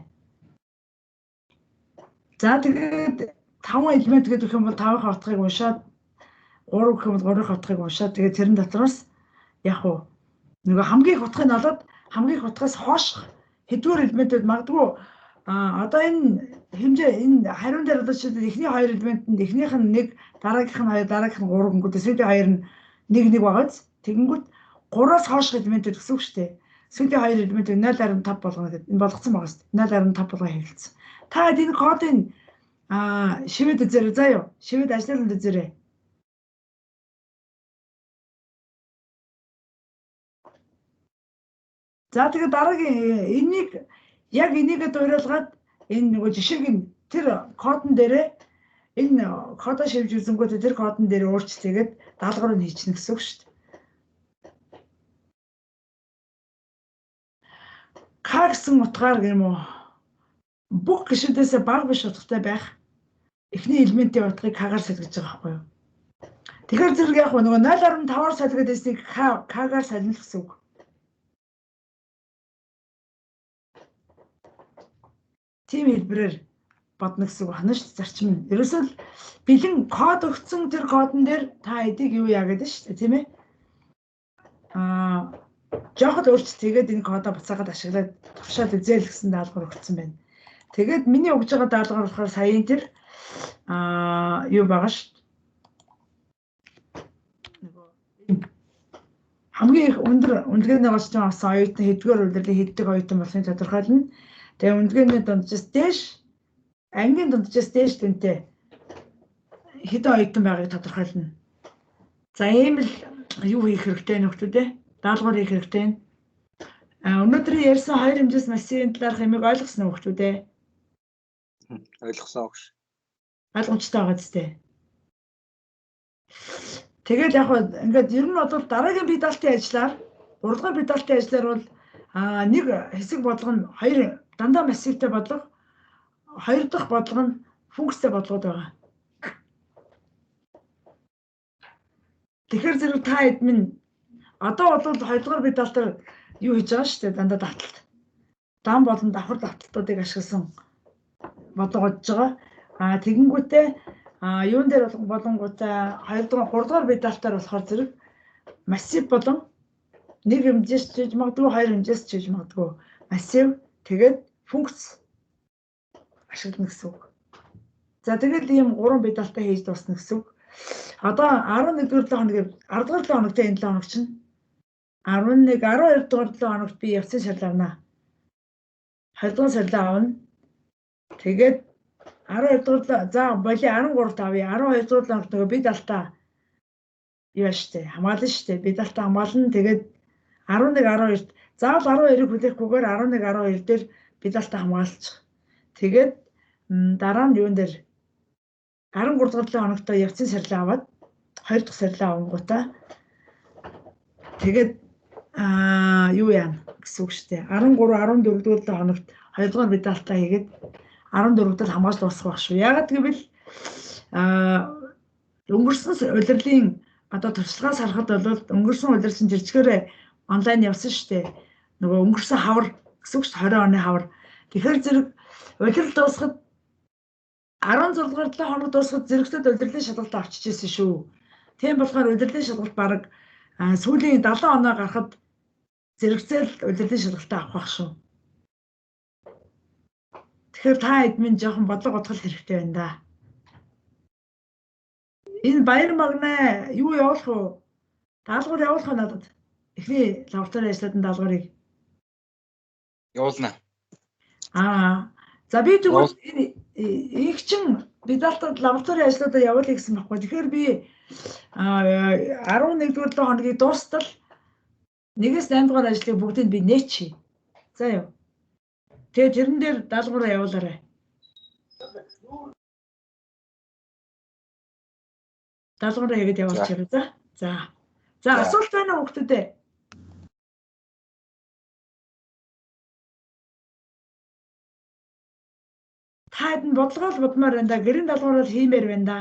За, тэгээд 5 элемент гэдэг юм бол 5-ын утгыг уншаад, 3 гэх юм бол 3-ын утгыг уншаад, тэгээд тэрэн дотроос яг уу нөгөө хамгийн их утгыг нь олоод хамгийн их утгаас хойших хэдвэр элементүүд магадгүй одоо энэ хэмжээ, энэ хариун дээр одоо жишээлбэл эхний хоёр элементэнд эхнийх нь 1, дараагийнх нь 2, дараагийнх нь 3 гингүүд сүүлийн хоёр нь 1 1 байгааз тэгэнгүүт 3-аас хойших элементүүд гэсэн үг шүү дээ. Сүүлийн хоёр элементийг 0.5 болгоно гэдэг энэ болгоцсон байгаа шүү дээ. 0.5 болгоо хэвлэлсэн. Та энэ кодын шивэд үзээрэй заа юу? Шивэд ажиллуулан үзээрэй. За тэгээ дараагийн энийг яг энийгээ дуурайлгаад энэ нөгөө жишээг нь тэр кодон дээрээ энэ кодоо шивж үзэнгүүтээ тэр кодон дээр өөрчлөгээд даалгаврыг хийчихнэ гэсэн үг шүү дээ. К гэсэн утгаар юм уу? Бүх гишүүдээс бага биш утгатай байх эхний элементийн утгыг К-гаар солигдож байгаа байхгүй юу? Тэгэхээр зэрэг яг нөгөө 0.5-аар солигдоод байсныг К-гаар солино гэсэн үг. Тийм хэлбэрээр бодно гэсэн үг байна шүү дээ зарчим нь. Ерөөсөө л бэлэн код өгсөн тэр кодон дээр та эдийг юу яа гэдэг шүү дээ, тийм ээ? Аа жоохот өөрчлөлт хийгээд энэ кодоо буцаагаад ашиглаад туршаад үзээл гэсэн даалгавар өгсөн байна. Тэгээд миний өгж байгаа даалгавар болохоор саяын тэр юу байгаа шүү дээ. Нөгөө хамгийн их өндөр үнэлгээний голчтой авсан оюутан хэдгээр улирлын хэддэг оюутан болохыг тодорхойлно. Тэгээ үнэлгээний дунджаас дээш ангийн дунджаас дээш дүнтэй хэдэн оюутан байгааг тодорхойлно. За ийм л юу хийх хэрэгтэй нөхдүүд ээ? Даалгавар хийх хэрэгтэй. Өнөөдрийн ярьсан хоёр хэмжээс массивын талаарх юмыг ойлгосон уу хүмүүс ээ?
Ойлгосон багш.
Ойлгомжтой байгаа зү. Тэгээд яг ингээд ер нь бол дараагийн бие даалтын ажлаар 3 дугаар бие даалтын ажлаар бол нэг хэсэг бодлого нь хоёр дандаа массивтай бодлого, хоёр дахь бодлого нь функцтэй бодлогод байгаа. Тэгэхээр зэрэг та хэд минь одоо бол 2 дугаар бие даалтаар юу хийж байгаа шүү дээ, дандаа давталт. Дан болон давхар давталтуудыг ашигласан бодлого бодож байгаа. Тэгэнгүүтээ юун дээр болонгуудаа 2 дугаар 3 дугаар бие даалтаар болохоор зэрэг массив болон нэг хэмжээс чийж магадгүй, хоёр хэмжээс чийж магадгүй. Массив тэгээд функц ашиглана гэсэн үг. За тэгэл ийм 3 бие даалтаа хийж дуусна гэсэн үг. Одоо 11 дугаар 7 хоногийн 10 дугаар 7 хоногт энэ 7 хоног чинь 11 12 дугаар 7 хоногт би явцын шал авна. 2 дугаар шалаа авна. Тэгээд 12 дугаар за боли 13-т авъя. 12 дугаар 7 хоногт нөгөө бие даалтаа юу штэ хамгаална штэ. Бие даалтаа хамгаална. Тэгээд 11 12-т заавал 12-ыг хүлээхгүйгээр 11 12 дээр бие даалтаа хамгаалчих. Тэгээд дараа нь юун дээр 13 дугаар 7 хоногт явцын сарлаа аваад 2 дахь сарлаа авангуудаа тэгээд юу яана гэсэн үг шүү дээ. 13 14 дугаар 7 хоногт 2 дугаар бие даалтаа хийгээд 14 дахь хамгаалж дуусгах байх шүү. Яагаад гэвэл өнгөрсөн улирлын одоо туршлагаас харахад бол өнгөрсөн улирсан жирчгээрээ онлайн явсан шүү дээ. Нөгөө өнгөрсөн хавар гэсэн үг шүү 20 оны хавар. Тэгэхээр зэрэг улирал дуусахад 16 дугаар 7 хоног дуусахад зэрэгцээд улирлын шалгалт авчиж ирсэн шүү. Тийм болохоор улирлын шалгалт бараг сүүлийн 70 оноо гарахад зэрэгцээл улирлын шалгалтаа авах байх шүү. Тэгэхээр та хэд минь жоохон бодлого бодгол хэрэгтэй байна да. Энэ баяр магнаа юу явуулах вэ? Даалгавар явуулах уу надад? Эхний лаборатори ажлууд нь даалгаврыг
явуулна.
За би тэгвэл энэ их чин бие даалтад лаборатори ажлуудаа явуулъя гэсэн байхгүй. Тэгэхээр би 11 дугаар 7 хоногийн дуустал 1-ээс 8 дугаар ажлыг бүгдийг би нээчихье. За юу. Тэгээ тэрэн дээр даалгавраа явуулаарай. Даалгавраа хийгээд явуулчихаарай. За. За. За асуулт байна уу хүүхдүүдээ? Та хэд нь бодлогоо л бодмоор байна да. Гэрийн даалгавраа л хиймээр байна да.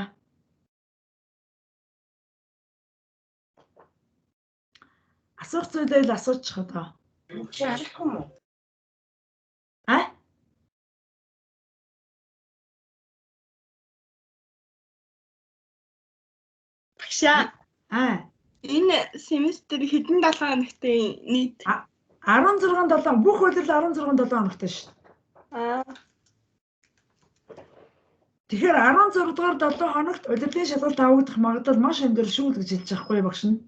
Асуух зүйлээ л асуучих одоо.
Чи алах юм уу?
А?
Багшаа. Энэ семестр хэдэн 7 хоногтой нийт?
16 7 бүх улирал 16 7 хоногтой шүү. Тэгэхээр 16 дугаар 7 хоногт улирлын шалгалт авагдах магадлал маш өндөр шүү л гэж хэлж байгаа хгүй багш нь.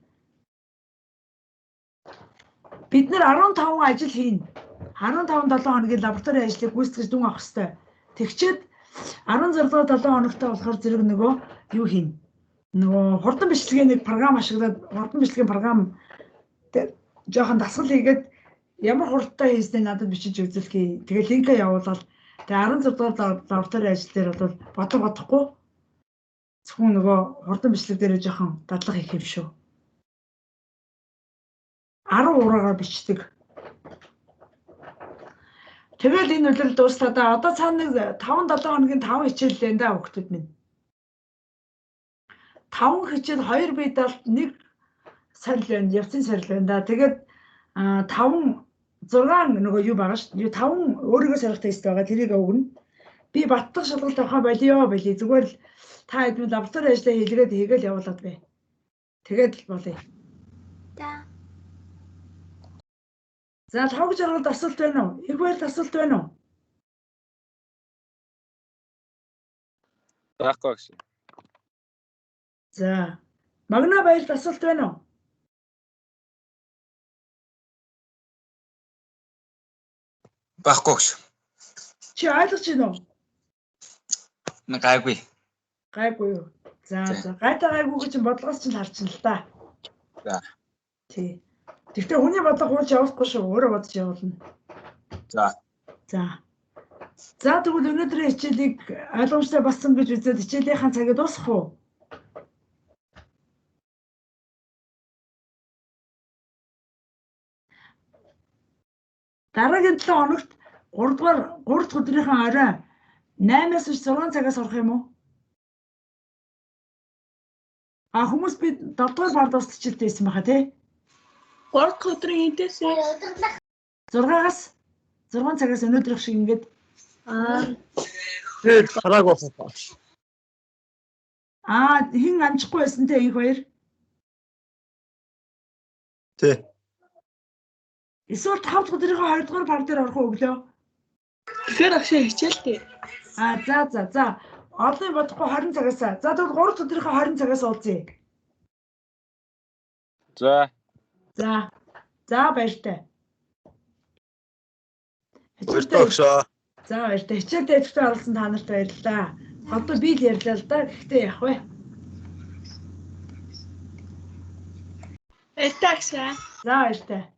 Бид нэр 15 ажил хийнэ. 15 7 хоногийн лаборатори ажлыг гүйцэтгэж дүн авах хэрэгтэй. Тэгчээд 16 дугаар 7 хоногтой болохоор зэрэг нөгөө юу хийнэ? Нөгөө хурдан бичлэгийн нэг програм ашиглаад хурдан бичлэгийн програм жоохон дасгал хийгээд Ямар хурдтай хийснээ надад бичиж үзүүлэхий. Тэгээ линкээ явуулаад тэгээ 16 дугаар лаборатори ажил дээр бол бодлого бодохгүй зөвхөн нөгөө хурдан бичлэг дээр жоохон дадлага хийх юм шүү. 10 ураагаар бичдэг. Тэгэл энэ үлрэл дууслаа да. Одоо цаана нэг 5 7 хоногийн 5 хичээл лээ да хүүхдүүд минь. 5 хичээл 2 бие даалт 1 сарил байна. Явцын сарил байна да. Тэгээд 5 6 нөгөө юу байгаа шүү. 5 өөрийгөө сарих тест байгаа. Тэрийг өгнө. Би баттах шалгалт авахаа болио болий. Зүгээр л та хэд лаборатори ажлаа хийлгээд хийгээл явуулаад бай. Тэгээд л болъё.
За.
За лхог жаргалд асуулт байна уу? Их баярт асуулт байна уу?
Байхгүй багш.
За. Магна баярт асуулт байна уу?
Байхгүй багш.
Чи ойлгож байна уу?
Гайгүй.
Гайгүй юу? За за. Гайтай гайгүй гэж бодлогоос чинь харчин л та.
За.
Тий. Гэхдээ хүний бодлого хуулж явуулахгүй шүү. Өөрөө бодож явуулна.
За.
За. За тэгвэл өнөөдрийн хичээлийг ойлгомжтой болсон гэж үзээд хичээлийнхаа цагийг дуусгах уу? Дараагийн 7 хоногт 3 дугаар 3 дахь өдрийнхөө орой 8-аас 6 цагаас орох юм уу? А хүмүүс би 7 дугаар бар дуус хичээлтэй байсан байхаа тий?
3 дахь өдрийн хэдээс
6-аас 6 цагаас өнөөдрөх шиг ингээд
Тэгээд харааг болсон.
Аа хэн амжихгүй байсан те их баяр.
Тий.
Эсвэл 5 дахь өдрийнхөө 2 дугаар пар дээр орох уу өглөө?
Тэгэхээр агшаа хичээлтэй.
Аа за за за. Олны бодохгүй 20 цагаас. За тэгвэл 3 дахь өдрийнхөө 20 цагаас уулзъя.
За.
За. За баяртай.
Баяртай багшаа.
За баяртай. Хичээлдээ идэвхтэй оролцсон та нарт баярлалаа. Одоо би л ярьлаа л да. Гэхдээ яах вэ?
Баяртай агшаа.
За баяртай.